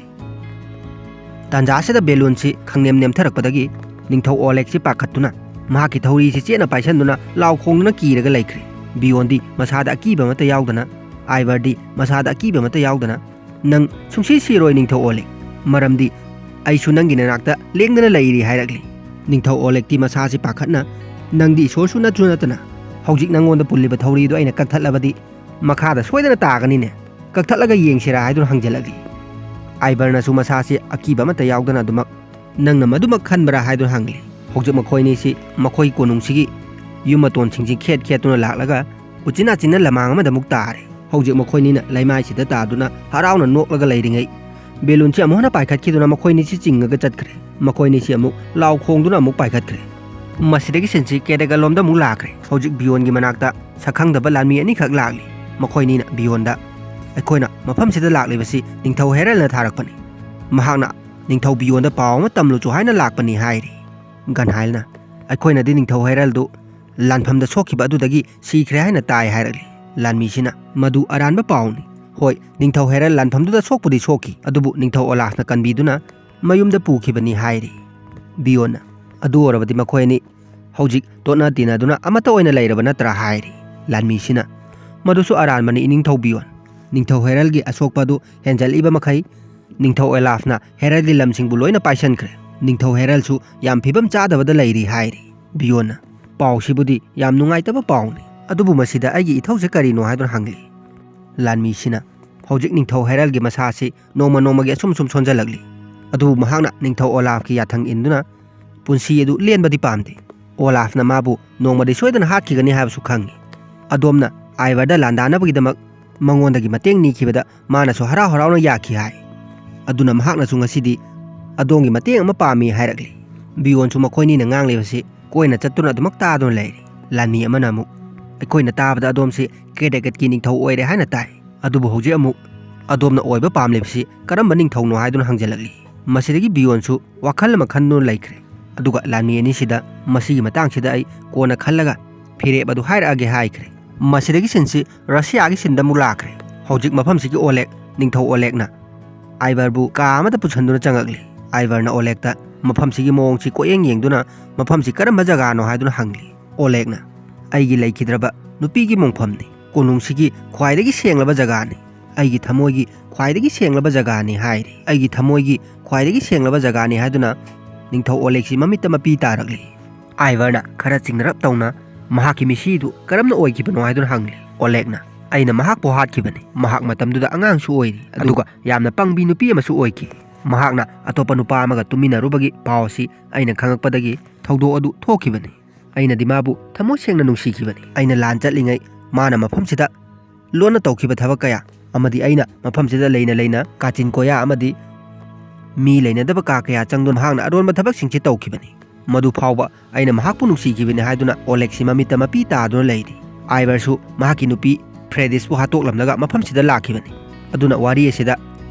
ꯇꯥꯟꯖꯥꯁꯤꯗ ꯕꯦꯂꯨꯟꯁꯤ ꯈꯪꯅꯦꯝ ꯅꯦꯝꯊꯔꯛꯄꯗꯒꯤ ꯅꯤꯡꯊꯧ ꯑꯣꯂꯦꯛꯁꯤ ꯄꯥꯈꯠꯇꯨꯅ ꯃꯍꯥꯛꯀꯤ ꯊꯧꯔꯤꯁꯤ ꯆꯦꯠꯅ ꯄꯥꯏꯁꯟꯗꯨꯅ ꯂꯥꯎ ꯈꯣꯡꯗꯨꯅ ꯀꯤꯔꯒ ꯂꯩꯈ꯭ꯔꯦ꯫ ꯕꯤꯌꯣꯟꯗꯤ ꯃꯁꯥꯗ ꯑꯀꯤꯕ ꯑꯃꯠꯇ ꯌꯥꯎꯗꯅ, ꯑꯥꯏꯕꯔꯗꯤ ꯃꯁꯥꯗ ꯑꯀꯤꯕ ꯑꯃꯠꯇ ꯌꯥꯎꯗꯅ, "ꯅꯪ ꯁꯨꯡꯁꯤ ꯁꯤꯔꯣꯏ ꯅꯤꯡꯊꯧ ꯑꯣꯂꯦꯛ, ꯃꯔꯝꯗꯤ ꯑꯩꯁꯨ ꯅꯪꯒꯤ ꯅꯅꯥꯛꯇ ꯂꯦꯡꯗꯅ ꯂꯩꯔꯤ" ꯍꯥꯏꯔꯛꯂꯤ꯫ ꯅꯤꯡꯊꯧ ꯑꯣꯂꯦꯛꯇꯤ ꯃꯁꯥꯁꯤ ꯄꯥꯈꯠꯅ, "ꯅꯪꯗꯤ ꯏꯁꯣꯔꯁꯨ ꯅꯠꯁꯨ ꯅꯠꯇꯅ ꯍꯧꯖꯤꯛ ꯅꯪꯉꯣꯟꯗ ꯄꯨꯜꯂꯤꯕ ꯊꯧꯔꯤꯗꯨ ꯑꯩꯅ ꯀꯛꯊꯠꯂꯕꯗꯤ ꯃꯈꯥꯗ ꯁꯣꯏꯗꯅ ꯇꯥꯒꯅꯤꯅꯦ, ꯀꯛꯊꯠꯂꯒ ꯌꯦꯡꯁꯤꯔꯥ?" ꯍꯥꯏꯗꯨꯅ ꯍꯪꯖꯜꯂꯛꯂꯤ꯫ ꯑꯥꯏꯕꯔꯅꯁꯨ ꯃꯁꯥꯁꯤ ꯑꯀꯤꯕ ꯑꯃꯠꯇ ꯌꯥꯎꯗꯅ ꯑꯗꯨꯃꯛ, "ꯅꯪꯅ ꯃꯗꯨꯃꯛ ꯈꯟꯕ꯭ꯔꯥ?" ꯍꯥꯏꯗꯨꯅ ꯍꯪꯂꯤ꯫ ꯍꯧꯖꯤꯛ ꯃꯈꯣꯏꯅꯤꯁꯤ ꯃꯈꯣꯏ ꯀꯣꯅꯨꯡꯁꯤꯒꯤ ꯌꯨꯝ ꯃꯇꯣꯟꯁꯤꯡꯁꯤ ꯈꯦꯠ ꯈꯦꯠꯇꯨꯅ ꯂꯥꯛꯂꯒ ꯎꯆꯤꯟ ꯅꯥꯆꯤꯟꯅ ꯂꯃꯥꯡ ꯑꯃꯗ ꯑꯃꯨꯛ ꯇꯥꯔꯦ꯫ ꯍꯧꯖꯤꯛ ꯃꯈꯣꯏꯅꯤꯅ ꯂꯩꯃꯥꯏꯁꯤꯗ ꯇꯥꯗꯨꯅ ꯍꯔꯥꯎꯅ ꯅꯣꯛꯂꯒ ꯂꯩꯔꯤꯉꯩ, ꯕꯦꯂꯨꯟꯁꯤ ꯑꯃꯨꯛ ꯍꯟꯅ ꯄꯥꯏꯈꯠꯈꯤꯗꯨꯅ ꯃꯈꯣꯏꯅꯤꯁꯤ ꯆꯤꯡꯉꯒ ꯆꯠꯈ꯭ꯔꯦ꯫ ꯃꯈꯣꯏꯅꯤꯁꯤ ꯑꯃꯨꯛ ꯂꯥꯎ ꯈꯣꯡꯗꯨꯅ ꯑꯃꯨꯛ ꯄꯥꯏꯈꯠꯈ꯭ꯔꯦ꯫ ꯃꯁꯤꯗꯒꯤ ꯁꯤꯟꯁꯤ ꯀꯦꯗꯦꯒꯜꯂꯣꯝꯗ ꯑꯃꯨꯛ ꯂꯥꯛꯈ꯭ꯔꯦ꯫ ꯍꯧꯖꯤꯛ ꯕꯤꯌꯣꯟꯒꯤ ꯃꯅꯥꯛꯇ ꯁꯛꯈꯪꯗꯕ ꯂꯥꯟꯃꯤ ꯑꯅꯤꯈꯛ ꯂꯥꯛꯂꯤ꯫ ꯃꯈꯣꯏꯅꯤꯅ ꯕꯤꯌꯣꯟꯗ, "ꯑꯩꯈꯣꯏꯅ ꯃꯐꯝꯁꯤꯗ ꯂꯥꯛꯂꯤꯕꯁꯤ ꯅꯤꯡꯊꯧ ꯍꯦꯔꯜꯅ ꯊꯥꯔꯛꯄꯅꯤ꯫ ꯃꯍꯥꯛꯅ ꯅꯤꯡꯊꯧ ꯕꯤꯌꯣꯟꯗ ꯄꯥꯎ ꯑꯃ ꯇꯝꯂꯨꯆꯣ ꯍꯥꯏꯅ ꯂꯥꯛꯄꯅꯤ" ꯍꯥꯏꯔꯤ꯫ ꯒꯟꯍꯥꯏꯜꯅ, "ꯑꯩꯈꯣꯏꯅꯗꯤ ꯅꯤꯡꯊꯧ ꯍꯦꯔꯜꯗꯨ ꯂꯥꯟꯐꯝꯗ ꯁꯣꯛꯈꯤꯕ ꯑꯗꯨꯗꯒꯤ ꯁꯤꯈ꯭ꯔꯦ ꯍꯥꯏꯅ ꯇꯥꯏ" ꯍꯥꯏꯔꯛꯂꯤ꯫ ꯂꯥꯟꯃꯤꯁꯤꯅ, "ꯃꯗꯨ ꯑꯔꯥꯟꯕ ꯄꯥꯎꯅꯤ꯫ ꯍꯣꯏ, ꯅꯤꯡꯊꯧ ꯍꯦꯔꯜ ꯂꯥꯟꯐꯝꯗꯨꯗ ꯁꯣꯛꯄꯨꯗꯤ ꯁꯣꯛꯈꯤ, ꯑꯗꯨꯕꯨ ꯅꯤꯡꯊꯧ ꯑꯣꯂꯥꯐꯅ ꯀꯟꯕꯤꯗꯨꯅ ꯃꯌꯨꯝꯗ ꯄꯨꯈꯤꯕꯅꯤ" ꯍꯥꯏꯔꯤ꯫ ꯕꯤꯌꯣꯟꯅ, "ꯑꯗꯨ ꯑꯣꯏꯔꯕꯗꯤ ꯃꯈꯣꯏ ꯑꯅꯤ ꯍꯧꯖꯤꯛ ꯇꯣꯠꯅ ꯇꯤꯟꯅꯗꯨꯅ ꯑꯃꯠꯇ ꯑꯣꯏꯅ ꯂꯩꯔꯕ ꯅꯠꯇ꯭ꯔꯥ?" ꯍꯥꯏꯔꯤ꯫ ꯂꯥꯟꯃꯤꯁꯤꯅ, "ꯃꯗꯨꯁꯨ ꯑꯔꯥꯟꯕꯅꯤ, ꯏꯅꯤꯡꯊꯧ ꯕꯤꯌꯣꯟ꯫ ꯅꯤꯡꯊꯧ ꯍꯦꯔꯜꯒꯤ ꯑꯁꯣꯛꯄ ꯑꯗꯨ ꯍꯦꯟꯖꯜꯂꯛꯏꯕ ꯃꯈꯩ ꯅꯤꯡꯊꯧ ꯑꯣꯂꯥꯐꯅ ꯍꯦꯔꯜꯒꯤ ꯂꯝꯁꯤꯡꯕꯨ ꯂꯣꯏꯅ ꯄꯥꯏꯁꯟꯈ꯭ꯔꯦ꯫ ꯅꯤꯡꯊꯧ ꯍꯦꯔꯜꯁꯨ ꯌꯥꯝ ꯐꯤꯕꯝ ꯆꯥꯗꯕꯗ ꯂꯩꯔꯤ ꯍꯥꯏꯔꯤ꯫ ꯕꯤꯌꯣꯟꯅ, "ꯄꯥꯎꯁꯤꯕꯨꯗꯤ ꯌꯥꯝ ꯅꯨꯡꯉꯥꯏꯇꯕ ꯄꯥꯎꯅꯤ, ꯑꯗꯨꯕꯨ ꯃꯁꯤꯗ ꯑꯩꯒꯤ ꯏꯊꯧꯁꯦ ꯀꯔꯤꯅꯣ?" ꯍꯥꯏꯗꯨꯅ ꯍꯪꯂꯤ꯫ ꯂꯥꯟꯃꯤꯁꯤꯅ, "ꯍꯧꯖꯤꯛ ꯅꯤꯡꯊꯧ ꯍꯦꯔꯜꯒꯤ ꯃꯁꯥꯁꯤ ꯅꯣꯡꯃ ꯅꯣꯡꯃꯒꯤ ꯑꯁꯨꯝ ꯁꯨꯝ ꯁꯣꯟꯖꯜꯂꯛꯂꯤ, ꯑꯗꯨꯕꯨ ꯃꯍꯥꯛꯅ ꯅꯤꯡꯊꯧ ꯑꯣꯂꯥꯐꯀꯤ ꯌꯥꯊꯪ ꯏꯟꯗꯨꯅ ꯄꯨꯟꯁꯤ ꯑꯗꯨ ꯂꯦꯟꯕꯗꯤ ꯄꯥꯝꯗꯦ꯫ ꯑꯣꯂꯥꯐꯅ ꯃꯥꯕꯨ ꯅꯣꯡꯃꯗꯤ ꯁꯣꯏꯗꯅ ꯍꯥꯠꯈꯤꯒꯅꯤ ꯍꯥꯏꯕꯁꯨ ꯈꯪꯏ꯫ ꯑꯗꯣꯝꯅ ꯑꯥꯏꯚꯔꯗ ꯂꯥꯟꯗꯥꯅꯕꯒꯤꯗꯃꯛ ꯃꯉꯣꯟꯗꯒꯤ ꯃꯇꯦꯡ ꯅꯤꯈꯤꯕꯗ ꯃꯥꯅꯁꯨ ꯍꯔꯥꯎ ꯍꯔꯥꯎꯅ ꯌꯥꯈꯤ ꯍꯥꯏ꯫ ꯑꯗꯨꯅ ꯃꯍꯥꯛꯅꯁꯨ ꯉꯁꯤꯗꯤ ꯑꯗꯣꯝꯒꯤ ꯃꯇꯦꯡ ꯑꯃ ꯄꯥꯝꯃꯤ" ꯍꯥꯏꯔꯛꯂꯤ꯫ ꯕꯤꯌꯣꯟꯁꯨ ꯃꯈꯣꯏꯅꯤꯅ ꯉꯥꯡꯂꯤꯕꯁꯤ ꯀꯣꯏꯅ ꯆꯠꯇꯨꯅ ꯑꯗꯨꯃꯛ ꯇꯥꯗꯨꯅ ꯂꯩꯔꯤ꯫ ꯂꯥꯟꯃꯤ ꯑꯃꯅ ꯑꯃꯨꯛ, "ꯑꯩꯈꯣꯏꯅ ꯇꯥꯕꯗ ꯑꯗꯣꯝꯁꯤ ꯀꯦꯗꯦꯀꯦꯠꯀꯤ ꯅꯤꯡꯊꯧ ꯑꯣꯏꯔꯦ ꯍꯥꯏꯅ ꯇꯥꯏ, ꯑꯗꯨꯕꯨ ꯍꯧꯖꯤꯛ ꯑꯃꯨꯛ ꯑꯗꯣꯝꯅ ꯑꯣꯏꯕ ꯄꯥꯝꯂꯤꯕꯁꯤ ꯀꯔꯝꯕ ꯅꯤꯡꯊꯧꯅꯣ?" ꯍꯥꯏꯗꯨꯅ ꯍꯪꯖꯜꯂꯛꯂꯤ꯫ ꯃꯁꯤꯗꯒꯤ ꯕꯤꯌꯣꯟꯁꯨ ꯋꯥꯈꯜ ꯑꯃ ꯈꯟꯗꯨꯅ ꯂꯩꯈ꯭ꯔꯦ꯫ ꯑꯗꯨꯒ ꯂꯥꯟꯃꯤ ꯑꯅꯤꯁꯤꯗ, "ꯃꯁꯤꯒꯤ ꯃꯇꯥꯡꯁꯤꯗ ꯑꯩ ꯀꯣꯟꯅ ꯈꯜꯂꯒ ꯐꯤꯔꯦꯞ ꯑꯗꯨ ꯍꯥꯏꯔꯛꯑꯒꯦ" ꯍꯥꯏꯈ꯭ꯔꯦ꯫ ꯃꯁꯤꯗꯒꯤ ꯁꯤꯟꯁꯤ ꯔꯁꯤꯌꯥꯒꯤ ꯁꯤꯟꯗ ꯑꯃꯨꯛ ꯂꯥꯛꯈ꯭ꯔꯦ꯫ ꯍꯧꯖꯤꯛ ꯃꯐꯝꯁꯤꯒꯤ ꯑꯣꯂꯦꯛ, ꯅꯤꯡꯊꯧ ꯑꯣꯂꯦꯛꯅ ꯑꯥꯏꯚꯔꯕꯨ ꯀꯥ ꯑꯃꯗ ꯄꯨꯁꯟꯗꯨꯅ ꯆꯪꯉꯛꯂꯤ꯫ ꯑꯥꯏꯚꯔꯅ ꯑꯣꯂꯦꯛꯇ ꯃꯐꯝꯁꯤꯒꯤ ꯃꯑꯣꯡꯁꯤ ꯀꯣꯏꯌꯦꯡ ꯌꯦꯡꯗꯨꯅ ꯃꯐꯝꯁꯤ ꯀꯔꯝꯕ ꯖꯒꯥꯅꯣ ꯍꯥꯏꯗꯨꯅ ꯍꯪꯂꯤ꯫ ꯑꯣꯂꯦꯛꯅ, "ꯑꯩꯒꯤ ꯂꯩꯈꯤꯗ꯭ꯔꯕ ꯅꯨꯄꯤꯒꯤ ꯃꯣꯡꯐꯝꯅꯤ, ꯀꯣꯅꯨꯡꯁꯤꯒꯤ ꯈ꯭ꯋꯥꯏꯗꯒꯤ ꯁꯦꯡꯂꯕ ꯖꯒꯥꯅꯤ, ꯑꯩꯒꯤ ꯊꯃꯣꯏꯒꯤ ꯈ꯭ꯋꯥꯏꯗꯒꯤ ꯁꯦꯡꯂꯕ ꯖꯒꯥꯅꯤ" ꯍꯥꯏꯔꯤ꯫ "ꯑꯩꯒꯤ ꯊꯃꯣꯏꯒꯤ ꯈ꯭ꯋꯥꯏꯗꯒꯤ ꯁꯦꯡꯂꯕ ꯖꯒꯥꯅꯤ" ꯍꯥꯏꯗꯨꯅ ꯅꯤꯡꯊꯧ ꯑꯣꯂꯦꯛꯁꯤ ꯃꯃꯤꯠꯇ ꯃꯄꯤ ꯇꯥꯔꯛꯂꯤ꯫ ꯑꯥꯏꯚꯔꯅ ꯈꯔ ꯆꯤꯡꯅꯔꯞ ꯇꯧꯅ ꯃꯍꯥꯛꯀꯤ ꯃꯤꯁꯤꯗꯨ ꯀꯔꯝꯅ ꯑꯣꯏꯈꯤꯕꯅꯣ ꯍꯥꯏꯗꯨꯅ ꯍꯪꯂꯤ꯫ ꯑꯣꯂꯦꯛꯅ, "ꯑꯩꯅ ꯃꯍꯥꯛꯄꯨ ꯍꯥꯠꯈꯤꯕꯅꯤ꯫ ꯃꯍꯥꯛ ꯃꯇꯝꯗꯨꯗ ꯑꯉꯥꯡꯁꯨ ꯑꯣꯏꯔꯤ, ꯑꯗꯨꯒ ꯌꯥꯝꯅ ꯄꯪꯕꯤ ꯅꯨꯄꯤ ꯑꯃꯁꯨ ꯑꯣꯏꯈꯤ꯫ ꯃꯍꯥꯛꯅ ꯑꯇꯣꯞꯄ ꯅꯨꯄꯥ ꯑꯃꯒ ꯇꯨꯃꯤꯟꯅꯔꯨꯕꯒꯤ ꯄꯥꯎ ꯑꯁꯤ ꯑꯩꯅ ꯈꯪꯂꯛꯄꯗꯒꯤ ꯊꯧꯗꯣꯛ ꯑꯗꯨ ꯊꯣꯛꯈꯤꯕꯅꯤ꯫ ꯑꯩꯅꯗꯤ ꯃꯥꯕꯨ ꯊꯃꯣꯏ ꯁꯦꯡꯅ ꯅꯨꯡꯁꯤꯈꯤꯕꯅꯤ꯫ ꯑꯩꯅ ꯂꯥꯟ ꯆꯠꯂꯤꯉꯩ ꯃꯥꯅ ꯃꯐꯝꯁꯤꯗ ꯂꯣꯟꯅ ꯇꯧꯈꯤꯕ ꯊꯕꯛ ꯀꯌꯥ ꯑꯃꯗꯤ ꯑꯩꯅ ꯃꯐꯝꯁꯤꯗ ꯂꯩꯅ ꯂꯩꯅ ꯀꯥꯆꯤꯟ ꯀꯣꯌꯥ ꯑꯃꯗꯤ ꯃꯤ ꯂꯩꯅꯗꯕ ꯀꯥ ꯀꯌꯥ ꯆꯪꯗꯨꯅ ꯃꯍꯥꯛꯅ ꯑꯔꯣꯟꯕ ꯊꯕꯛꯁꯤꯡꯁꯤ ꯇꯧꯈꯤꯕꯅꯤ꯫ ꯃꯗꯨ ꯐꯥꯎꯕ ꯑꯩꯅ ꯃꯍꯥꯛꯄꯨ ꯅꯨꯡꯁꯤꯈꯤꯕꯅꯤ" ꯍꯥꯏꯗꯨꯅ ꯑꯣꯂꯦꯛꯁꯤ ꯃꯃꯤꯠꯇ ꯃꯄꯤ ꯇꯥꯗꯨꯅ ꯂꯩꯔꯤ꯫ ꯑꯥꯏꯚꯔꯁꯨ ꯃꯍꯥꯛꯀꯤ ꯅꯨꯄꯤ ꯐ꯭ꯔꯦꯗꯤꯁꯄꯨ ꯍꯥꯠꯇꯣꯛꯂꯝꯂꯒ ꯃꯐꯝꯁꯤꯗ ꯂꯥꯛꯈꯤꯕꯅꯤ꯫ ꯑꯗꯨꯅ ꯋꯥꯔꯤ ꯑꯁꯤꯗ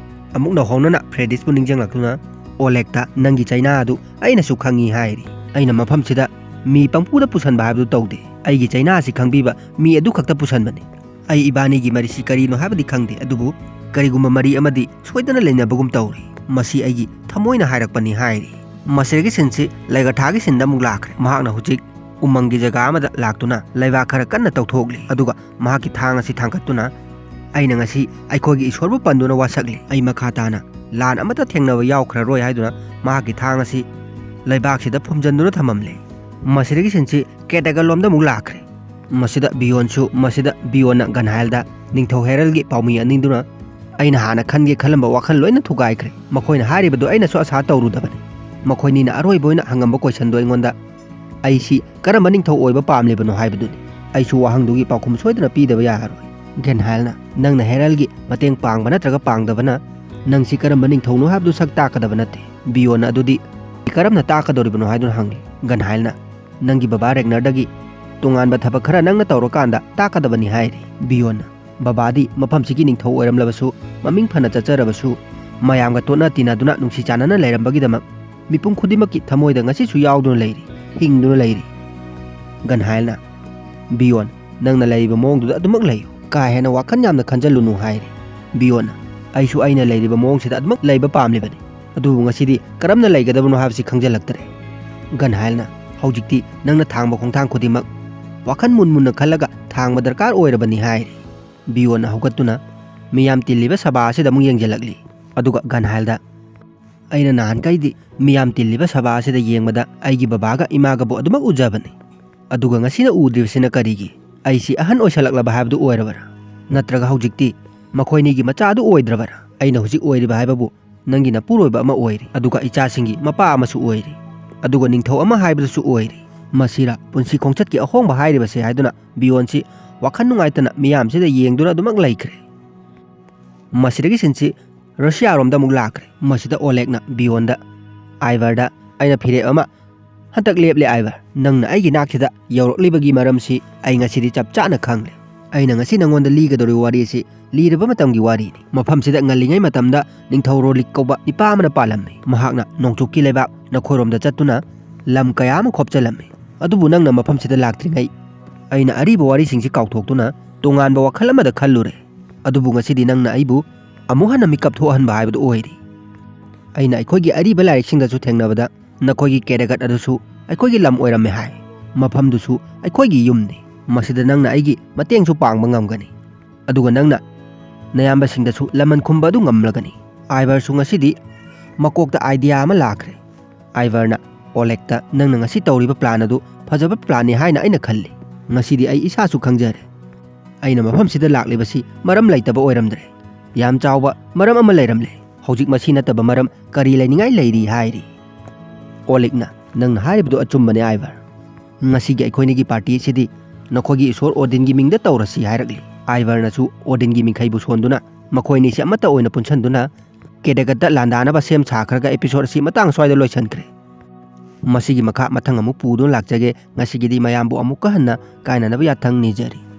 ꯑꯃꯨꯛ ꯅꯧꯍꯧꯅꯅ ꯐ꯭ꯔꯦꯗꯤꯁꯄꯨ ꯅꯤꯡꯁꯤꯡꯂꯛꯇꯨꯅ ꯑꯣꯂꯦꯛꯇ, "ꯅꯪꯒꯤ ꯆꯩꯅꯥ ꯑꯗꯨ ꯑꯩꯅꯁꯨ ꯈꯪꯉꯤ" ꯍꯥꯏꯔꯤ꯫ "ꯑꯩꯅ ꯃꯐꯝꯁꯤꯗ ꯃꯤ ꯄꯪꯄꯨꯗ ꯄꯨꯁꯟꯕ ꯍꯥꯏꯕꯗꯨ ꯇꯧꯗꯦ꯫ ꯑꯩꯒꯤ ꯆꯩꯅꯥ ꯑꯁꯤ ꯈꯪꯕꯤꯕ ꯃꯤ ꯑꯗꯨ ꯈꯛꯇ ꯄꯨꯁꯟꯕꯅꯤ꯫ ꯑꯩ ꯏꯕꯥꯅꯤꯒꯤ ꯃꯔꯤꯁꯤ ꯀꯔꯤꯅꯣ ꯍꯥꯏꯕꯗꯤ ꯈꯪꯗꯦ, ꯑꯗꯨꯕꯨ ꯀꯔꯤꯒꯨꯝꯕ ꯃꯔꯤ ꯑꯃꯗꯤ ꯁꯣꯏꯗꯅ ꯂꯩꯅꯕꯒꯨꯝ ꯇꯧꯔꯤ꯫ ꯃꯁꯤ ꯑꯩꯒꯤ ꯊꯃꯣꯏꯅ ꯍꯥꯏꯔꯛꯄꯅꯤ" ꯍꯥꯏꯔꯤ꯫ ꯃꯁꯤꯗꯒꯤ ꯁꯤꯟꯁꯤ ꯂꯩꯒꯊꯥꯒꯤ ꯁꯤꯟꯗ ꯑꯃꯨꯛ ꯂꯥꯛꯈ꯭ꯔꯦ꯫ ꯃꯍꯥꯛꯅ ꯍꯧꯖꯤꯛ ꯎꯃꯪꯒꯤ ꯖꯒꯥ ꯑꯃꯗ ꯂꯥꯛꯇꯨꯅ ꯂꯩꯕꯥꯛ ꯈꯔ ꯀꯟꯅ ꯇꯧꯊꯣꯛꯂꯤ, ꯑꯗꯨꯒ ꯃꯍꯥꯛꯀꯤ ꯊꯥꯡ ꯑꯁꯤ ꯊꯥꯡꯒꯠꯇꯨꯅ, "ꯑꯩꯅ ꯉꯁꯤ ꯑꯩꯈꯣꯏꯒꯤ ꯏꯁꯣꯔꯕꯨ ꯄꯟꯗꯨꯅ ꯋꯥꯁꯛꯂꯤ꯫ ꯑꯩ ꯃꯈꯥ ꯇꯥꯅ ꯂꯥꯟ ꯑꯃꯠꯇ ꯊꯦꯡꯅꯕ ꯌꯥꯎꯈ꯭ꯔꯔꯣꯏ ꯍꯥꯏꯗꯨꯅ ꯃꯍꯥꯛꯀꯤ ꯊꯥꯡ ꯑꯁꯤ ꯂꯩꯕꯥꯛꯁꯤꯗ ꯐꯨꯝꯖꯤꯟꯗꯨꯅ ꯊꯝꯃꯝꯂꯦ꯫ ꯃꯁꯤꯗꯒꯤ ꯁꯤꯟꯁꯤ ꯀꯦꯇꯒꯠꯂꯣꯝꯗ ꯑꯃꯨꯛ ꯂꯥꯛꯈ꯭ꯔꯦ꯫ ꯃꯁꯤꯗ ꯕꯤꯌꯣꯟꯁꯨ, ꯃꯁꯤꯗ ꯕꯤꯌꯣꯟꯅ ꯒꯟꯍꯥꯏꯜꯗ ꯅꯤꯡꯊꯧ ꯍꯦꯔꯜꯒꯤ ꯄꯥꯎꯃꯤ ꯑꯅꯤꯗꯨꯅ ꯑꯩꯅ ꯍꯥꯟꯅ ꯈꯟꯒꯦ ꯈꯜꯂꯝꯕ ꯋꯥꯈꯜ ꯂꯣꯏꯅ ꯊꯨꯒꯥꯏꯈ꯭ꯔꯦ꯫ ꯃꯈꯣꯏꯅ ꯍꯥꯏꯔꯤꯕꯗꯨ ꯑꯩꯅꯁꯨ ꯑꯁꯥ ꯇꯧꯔꯨꯗꯕꯅꯤ꯫ ꯃꯈꯣꯏꯅꯤꯅ ꯑꯔꯣꯏꯕ ꯑꯣꯏꯅ ꯍꯪꯉꯝꯕ ꯀꯣꯏꯁꯟꯗꯣ ꯑꯩꯉꯣꯟꯗ ꯑꯩꯁꯤ ꯀꯔꯝꯕ ꯅꯤꯡꯊꯧ ꯑꯣꯏꯕ ꯄꯥꯝꯂꯤꯕꯅꯣ ꯍꯥꯏꯕꯗꯨꯅꯤ꯫ ꯑꯩꯁꯨ ꯋꯥꯍꯪꯗꯨꯒꯤ ꯄꯥꯎꯈꯨꯝ ꯁꯣꯏꯗꯅ ꯄꯤꯗꯕ ꯌꯥꯔꯔꯣꯏ꯫ ꯒꯦꯟꯍꯥꯏꯜꯅ, "ꯅꯪꯅ ꯍꯦꯔꯜꯒꯤ ꯃꯇꯦꯡ ꯄꯥꯡꯕ ꯅꯠꯇ꯭ꯔꯒ ꯄꯥꯡꯗꯕꯅ ꯅꯪꯁꯤ ꯀꯔꯝꯕ ꯅꯤꯡꯊꯧꯅꯣ ꯍꯥꯏꯕꯗꯨ ꯁꯛ ꯇꯥꯛꯀꯗꯕ ꯅꯠꯇꯦ꯫" ꯕꯤꯌꯣꯟꯅ ꯑꯗꯨꯗꯤ ꯀꯔꯝꯅ ꯇꯥꯛꯀꯗꯧꯔꯤꯕꯅꯣ ꯍꯥꯏꯗꯨꯅ ꯍꯪꯂꯤ꯫ ꯒꯟꯍꯥꯏꯜꯅ, "ꯅꯪꯒꯤ ꯕꯕꯥ ꯔꯦꯒꯅꯔꯗꯒꯤ ꯇꯣꯉꯥꯟꯕ ꯊꯕꯛ ꯈꯔ ꯅꯪꯅ ꯇꯧꯔꯀꯥꯟꯗ ꯇꯥꯛꯀꯗꯕꯅꯤ" ꯍꯥꯏꯔꯤ꯫ ꯕꯤꯌꯣꯟꯅ, "ꯕꯕꯥꯗꯤ ꯃꯐꯝꯁꯤꯒꯤ ꯅꯤꯡꯊꯧ ꯑꯣꯏꯔꯝꯂꯕꯁꯨ, ꯃꯃꯤꯡ ꯐꯅ ꯆꯠꯆꯔꯕꯁꯨ, ꯃꯌꯥꯝꯒ ꯇꯣꯠꯅ ꯇꯤꯟꯅꯗꯨꯅ ꯅꯨꯡꯁꯤ ꯆꯥꯟꯅꯅ ꯂꯩꯔꯝꯕꯒꯤꯗꯃꯛ ꯃꯤꯄꯨꯝ ꯈꯨꯗꯤꯡꯃꯛꯀꯤ ꯊꯃꯣꯏꯗ ꯉꯁꯤꯁꯨ ꯌꯥꯎꯗꯨꯅ ꯂꯩꯔꯤ, ꯍꯤꯡꯗꯨꯅ ꯂꯩꯔꯤ꯫" ꯒꯟꯍꯥꯏꯜꯅ, "ꯕꯤꯌꯣꯟ, ꯅꯪꯅ ꯂꯩꯔꯤꯕ ꯃꯑꯣꯡꯗꯨꯗ ꯑꯗꯨꯃꯛ ꯂꯩꯌꯨ꯫ ꯀꯥ ꯍꯦꯟꯅ ꯋꯥꯈꯜ ꯌꯥꯝꯅ ꯈꯟꯖꯜꯂꯨꯅꯨ" ꯍꯥꯏꯔꯤ꯫ ꯕꯤꯌꯣꯟꯅ, "ꯑꯩꯁꯨ ꯑꯩꯅ ꯂꯩꯔꯤꯕ ꯃꯑꯣꯡꯁꯤꯗ ꯑꯗꯨꯃꯛ ꯂꯩꯕ ꯄꯥꯝꯂꯤꯕꯅꯤ꯫ ꯑꯗꯨꯕꯨ ꯉꯁꯤꯗꯤ ꯀꯔꯝꯅ ꯂꯩꯒꯗꯕꯅꯣ ꯍꯥꯏꯕꯁꯤ ꯈꯪꯖꯤꯜꯂꯛꯇ꯭ꯔꯦ꯫" ꯒꯟꯍꯥꯏꯜꯅ, "ꯍꯧꯖꯤꯛꯇꯤ ꯅꯪꯅ ꯊꯥꯡꯕ ꯈꯣꯡꯊꯥꯡ ꯈꯨꯗꯤꯡꯃꯛ ꯋꯥꯈꯜ ꯃꯨꯟ ꯃꯨꯟꯅ ꯈꯜꯂꯒ ꯊꯥꯡꯕ ꯗꯔꯀꯥꯔ ꯑꯣꯏꯔꯕꯅꯤ" ꯍꯥꯏꯔꯤ꯫ ꯕꯤꯌꯣꯟꯅ ꯍꯧꯒꯠꯇꯨꯅ ꯃꯤꯌꯥꯝ ꯇꯤꯜꯂꯤꯕ ꯁꯚꯥ ꯑꯁꯤꯗ ꯑꯃꯨꯛ ꯌꯦꯡꯁꯤꯜꯂꯛꯂꯤ꯫ ꯑꯗꯨꯒ ꯒꯟꯍꯥꯏꯜꯗ, "ꯑꯩꯅ ꯅꯍꯥꯟꯈꯩꯗꯤ ꯃꯤꯌꯥꯝ ꯇꯤꯜꯂꯤꯕ ꯁꯚꯥ ꯑꯁꯤꯗ ꯌꯦꯡꯕꯗ ꯑꯩꯒꯤ ꯕꯕꯥꯒ ꯏꯃꯥꯒꯕꯨ ꯑꯗꯨꯃꯛ ꯎꯖꯕꯅꯤ꯫ ꯑꯗꯨꯒ ꯉꯁꯤꯅ ꯎꯗ꯭ꯔꯤꯕꯁꯤꯅ ꯀꯔꯤꯒꯤ? ꯑꯩꯁꯤ ꯑꯍꯟ ꯑꯣꯏꯁꯜꯂꯛꯂꯕ ꯍꯥꯏꯕꯗꯨ ꯑꯣꯏꯔꯕ꯭ꯔꯥ? ꯅꯠꯇ꯭ꯔꯒ ꯍꯧꯖꯤꯛꯇꯤ ꯃꯈꯣꯏꯅꯤꯒꯤ ꯃꯆꯥ ꯑꯗꯨ ꯑꯣꯏꯗ꯭ꯔꯕꯔꯥ? ꯑꯩꯅ ꯍꯧꯖꯤꯛ ꯑꯣꯏꯔꯤꯕ ꯍꯥꯏꯕꯕꯨ ꯅꯪꯒꯤ ꯅꯄꯨꯔꯣꯏꯕ ꯑꯃ ꯑꯣꯏꯔꯤ, ꯑꯗꯨꯒ ꯏꯆꯥꯁꯤꯡꯒꯤ ꯃꯄꯥ ꯑꯃꯁꯨ ꯑꯣꯏꯔꯤ, ꯑꯗꯨꯒ ꯅꯤꯡꯊꯧ ꯑꯃ ꯍꯥꯏꯕꯗꯨꯁꯨ ꯑꯣꯏꯔꯤ꯫ ꯃꯁꯤꯔꯥ ꯄꯨꯟꯁꯤ ꯈꯣꯡꯆꯠꯀꯤ ꯑꯍꯣꯡꯕ ꯍꯥꯏꯔꯤꯕꯁꯦ?" ꯍꯥꯏꯗꯨꯅ ꯕꯤꯌꯣꯟꯁꯤ ꯋꯥꯈꯜ ꯅꯨꯡꯉꯥꯏꯇꯅ ꯃꯤꯌꯥꯝꯁꯤꯗ ꯌꯦꯡꯗꯨꯅ ꯑꯗꯨꯃꯛ ꯂꯩꯈ꯭ꯔꯦ꯫ ꯃꯁꯤꯗꯒꯤ ꯁꯤꯟꯁꯤ ꯔꯁꯤꯌꯥꯔꯣꯝꯗ ꯑꯃꯨꯛ ꯂꯥꯛꯈ꯭ꯔꯦ꯫ ꯃꯁꯤꯗ ꯑꯣꯂꯦꯛꯅ ꯕꯤꯌꯣꯟꯗ, "ꯑꯥꯏꯚꯔꯗ, ꯑꯩꯅ ꯐꯤꯔꯦꯞ ꯑꯃ ꯍꯟꯗꯛ ꯂꯦꯞꯂꯦ ꯑꯥꯏꯚꯔ꯫ ꯅꯪꯅ ꯑꯩꯒꯤ ꯅꯥꯛꯁꯤꯗ ꯌꯧꯔꯛꯂꯤꯕꯒꯤ ꯃꯔꯝꯁꯤ ꯑꯩ ꯉꯁꯤꯗꯤ ꯆꯞ ꯆꯥꯅ ꯈꯪꯂꯦ꯫ ꯑꯩꯅ ꯉꯁꯤ ꯅꯪꯉꯣꯟꯗ ꯂꯤꯒꯗꯧꯔꯤꯕ ꯋꯥꯔꯤ ꯑꯁꯤ ꯂꯤꯔꯕ ꯃꯇꯝꯒꯤ ꯋꯥꯔꯤꯅꯤ꯫ ꯃꯐꯝꯁꯤꯗ ꯉꯜꯂꯤꯉꯩ ꯃꯇꯝꯗ ꯅꯤꯡꯊꯧ ꯔꯣꯂꯤꯛ ꯀꯧꯕ ꯅꯤꯄꯥ ꯑꯃꯅ ꯄꯥꯜꯂꯝꯃꯤ꯫ ꯃꯍꯥꯛꯅ ꯅꯣꯡꯆꯨꯞꯀꯤ ꯂꯩꯕꯥꯛ ꯅꯈꯣꯏꯔꯣꯝꯗ ꯆꯠꯇꯨꯅ ꯂꯝ ꯀꯌꯥ ꯑꯃ ꯈꯣꯞꯆꯜꯂꯝꯃꯤ꯫ ꯑꯗꯨꯕꯨ ꯅꯪꯅ ꯃꯐꯝꯁꯤꯗ ꯂꯥꯛꯇ꯭ꯔꯤꯉꯩ ꯑꯩꯅ ꯑꯔꯤꯕ ꯋꯥꯔꯤꯁꯤꯡꯁꯤ ꯀꯥꯎꯊꯣꯛꯇꯨꯅ ꯇꯣꯉꯥꯟꯕ ꯋꯥꯈꯜ ꯑꯃꯗ ꯈꯜꯂꯨꯔꯦ꯫ ꯑꯗꯨꯕꯨ ꯉꯁꯤꯗꯤ ꯅꯪꯅ ꯑꯩꯕꯨ ꯑꯃꯨꯛ ꯍꯟꯅ ꯃꯤꯀꯞ ꯊꯣꯛꯍꯟꯕ ꯍꯥꯏꯕꯗꯨ ꯑꯣꯏꯔꯤ꯫ ꯑꯩꯅ ꯑꯩꯈꯣꯏꯒꯤ ꯑꯔꯤꯕ ꯂꯥꯏꯔꯤꯛꯁꯤꯡꯗꯁꯨ ꯊꯦꯡꯅꯕꯗ ꯅꯈꯣꯏꯒꯤ ꯀꯦꯔꯦꯒꯠ ꯑꯗꯨꯁꯨ ꯑꯩꯈꯣꯏꯒꯤ ꯂꯝ ꯑꯣꯏꯔꯝꯃꯦ ꯍꯥꯏ꯫ ꯃꯐꯝꯗꯨꯁꯨ ꯑꯩꯈꯣꯏꯒꯤ ꯌꯨꯝꯅꯤ꯫ ꯃꯁꯤꯗ ꯅꯪꯅ ꯑꯩꯒꯤ ꯃꯇꯦꯡꯁꯨ ꯄꯥꯡꯕ ꯉꯝꯒꯅꯤ꯫ ꯑꯗꯨꯒ ꯅꯪꯅ ꯅꯌꯥꯝꯕꯁꯤꯡꯗꯁꯨ ꯂꯃꯟ ꯈꯨꯝꯕ ꯑꯗꯨ ꯉꯝꯂꯒꯅꯤ꯫ ꯑꯥꯏꯚꯔꯁꯨ ꯉꯁꯤꯗꯤ ꯃꯀꯣꯛꯇ ꯑꯥꯏꯗꯤꯌꯥ ꯑꯃ ꯂꯥꯛꯈ꯭ꯔꯦ꯫ ꯑꯥꯏꯚꯔꯅ ꯑꯣꯂꯦꯛꯇ, "ꯅꯪꯅ ꯉꯁꯤ ꯇꯧꯔꯤꯕ ꯄ꯭ꯂꯥꯟ ꯑꯗꯨ ꯐꯖꯕ ꯄ꯭ꯂꯥꯟꯅꯤ ꯍꯥꯏꯅ ꯑꯩꯅ ꯈꯜꯂꯤ꯫ ꯉꯁꯤꯗꯤ ꯑꯩ ꯏꯁꯥꯁꯨ ꯈꯪꯖꯔꯦ꯫ ꯑꯩꯅ ꯃꯐꯝꯁꯤꯗ ꯂꯥꯛꯂꯤꯕꯁꯤ ꯃꯔꯝ ꯂꯩꯇꯕ ꯑꯣꯏꯔꯝꯗ꯭ꯔꯦ꯫ ꯌꯥꯝ ꯆꯥꯎꯕ ꯃꯔꯝ ꯑꯃ ꯂꯩꯔꯝꯂꯦ꯫ ꯍꯧꯖꯤꯛ ꯃꯁꯤ ꯅꯠꯇꯕ ꯃꯔꯝ ꯀꯔꯤ ꯂꯩꯅꯤꯡꯉꯥꯏ ꯂꯩꯔꯤ?" ꯍꯥꯏꯔꯤ꯫ ꯑꯣꯂꯦꯛꯅ, "ꯅꯪꯅ ꯍꯥꯏꯔꯤꯕꯗꯨ ꯑꯆꯨꯝꯕꯅꯦ, ꯑꯥꯏꯚꯔ꯫ ꯉꯁꯤꯒꯤ ꯑꯩꯈꯣꯏꯅꯤꯒꯤ ꯄꯥꯔꯇꯤ ꯑꯁꯤꯗꯤ ꯅꯈꯣꯏꯒꯤ ꯏꯁꯣꯔ ꯑꯣꯗꯤꯟꯒꯤ ꯃꯤꯡꯗ ꯇꯧꯔꯁꯤ" ꯍꯥꯏꯔꯛꯂꯤ꯫ ꯑꯥꯏꯚꯔꯅꯁꯨ ꯑꯣꯗꯤꯟꯒꯤ ꯃꯤꯡꯈꯩꯕꯨ ꯁꯣꯟꯗꯨꯅ ꯃꯈꯣꯏꯅꯤꯁꯤ ꯑꯃꯠꯇ ꯑꯣꯏꯅ ꯄꯨꯟꯁꯟꯗꯨꯅ ꯀꯦꯗꯒꯠꯇ ꯂꯥꯟꯗꯥꯅꯕ ꯁꯦꯝ ꯁꯥꯈ꯭ꯔꯒ episode ꯑꯁꯤ ꯃꯇꯥꯡ ꯁ꯭ꯋꯥꯏꯗ ꯂꯣꯏꯁꯤꯟꯈ꯭ꯔꯦ꯫ ꯃꯁꯤꯒꯤ ꯃꯈꯥ ꯃꯊꯪ ꯑꯃꯨꯛ ꯄꯨꯗꯨꯅ ꯂꯥꯛꯆꯒꯦ꯫ ꯉꯁꯤꯒꯤꯗꯤ ꯃꯌꯥꯝꯕꯨ ꯑꯃꯨꯛꯀ ꯍꯟꯅ ꯀꯥꯏꯅꯅꯕ ꯌꯥꯊꯪ ꯅꯤꯖꯔꯤ꯫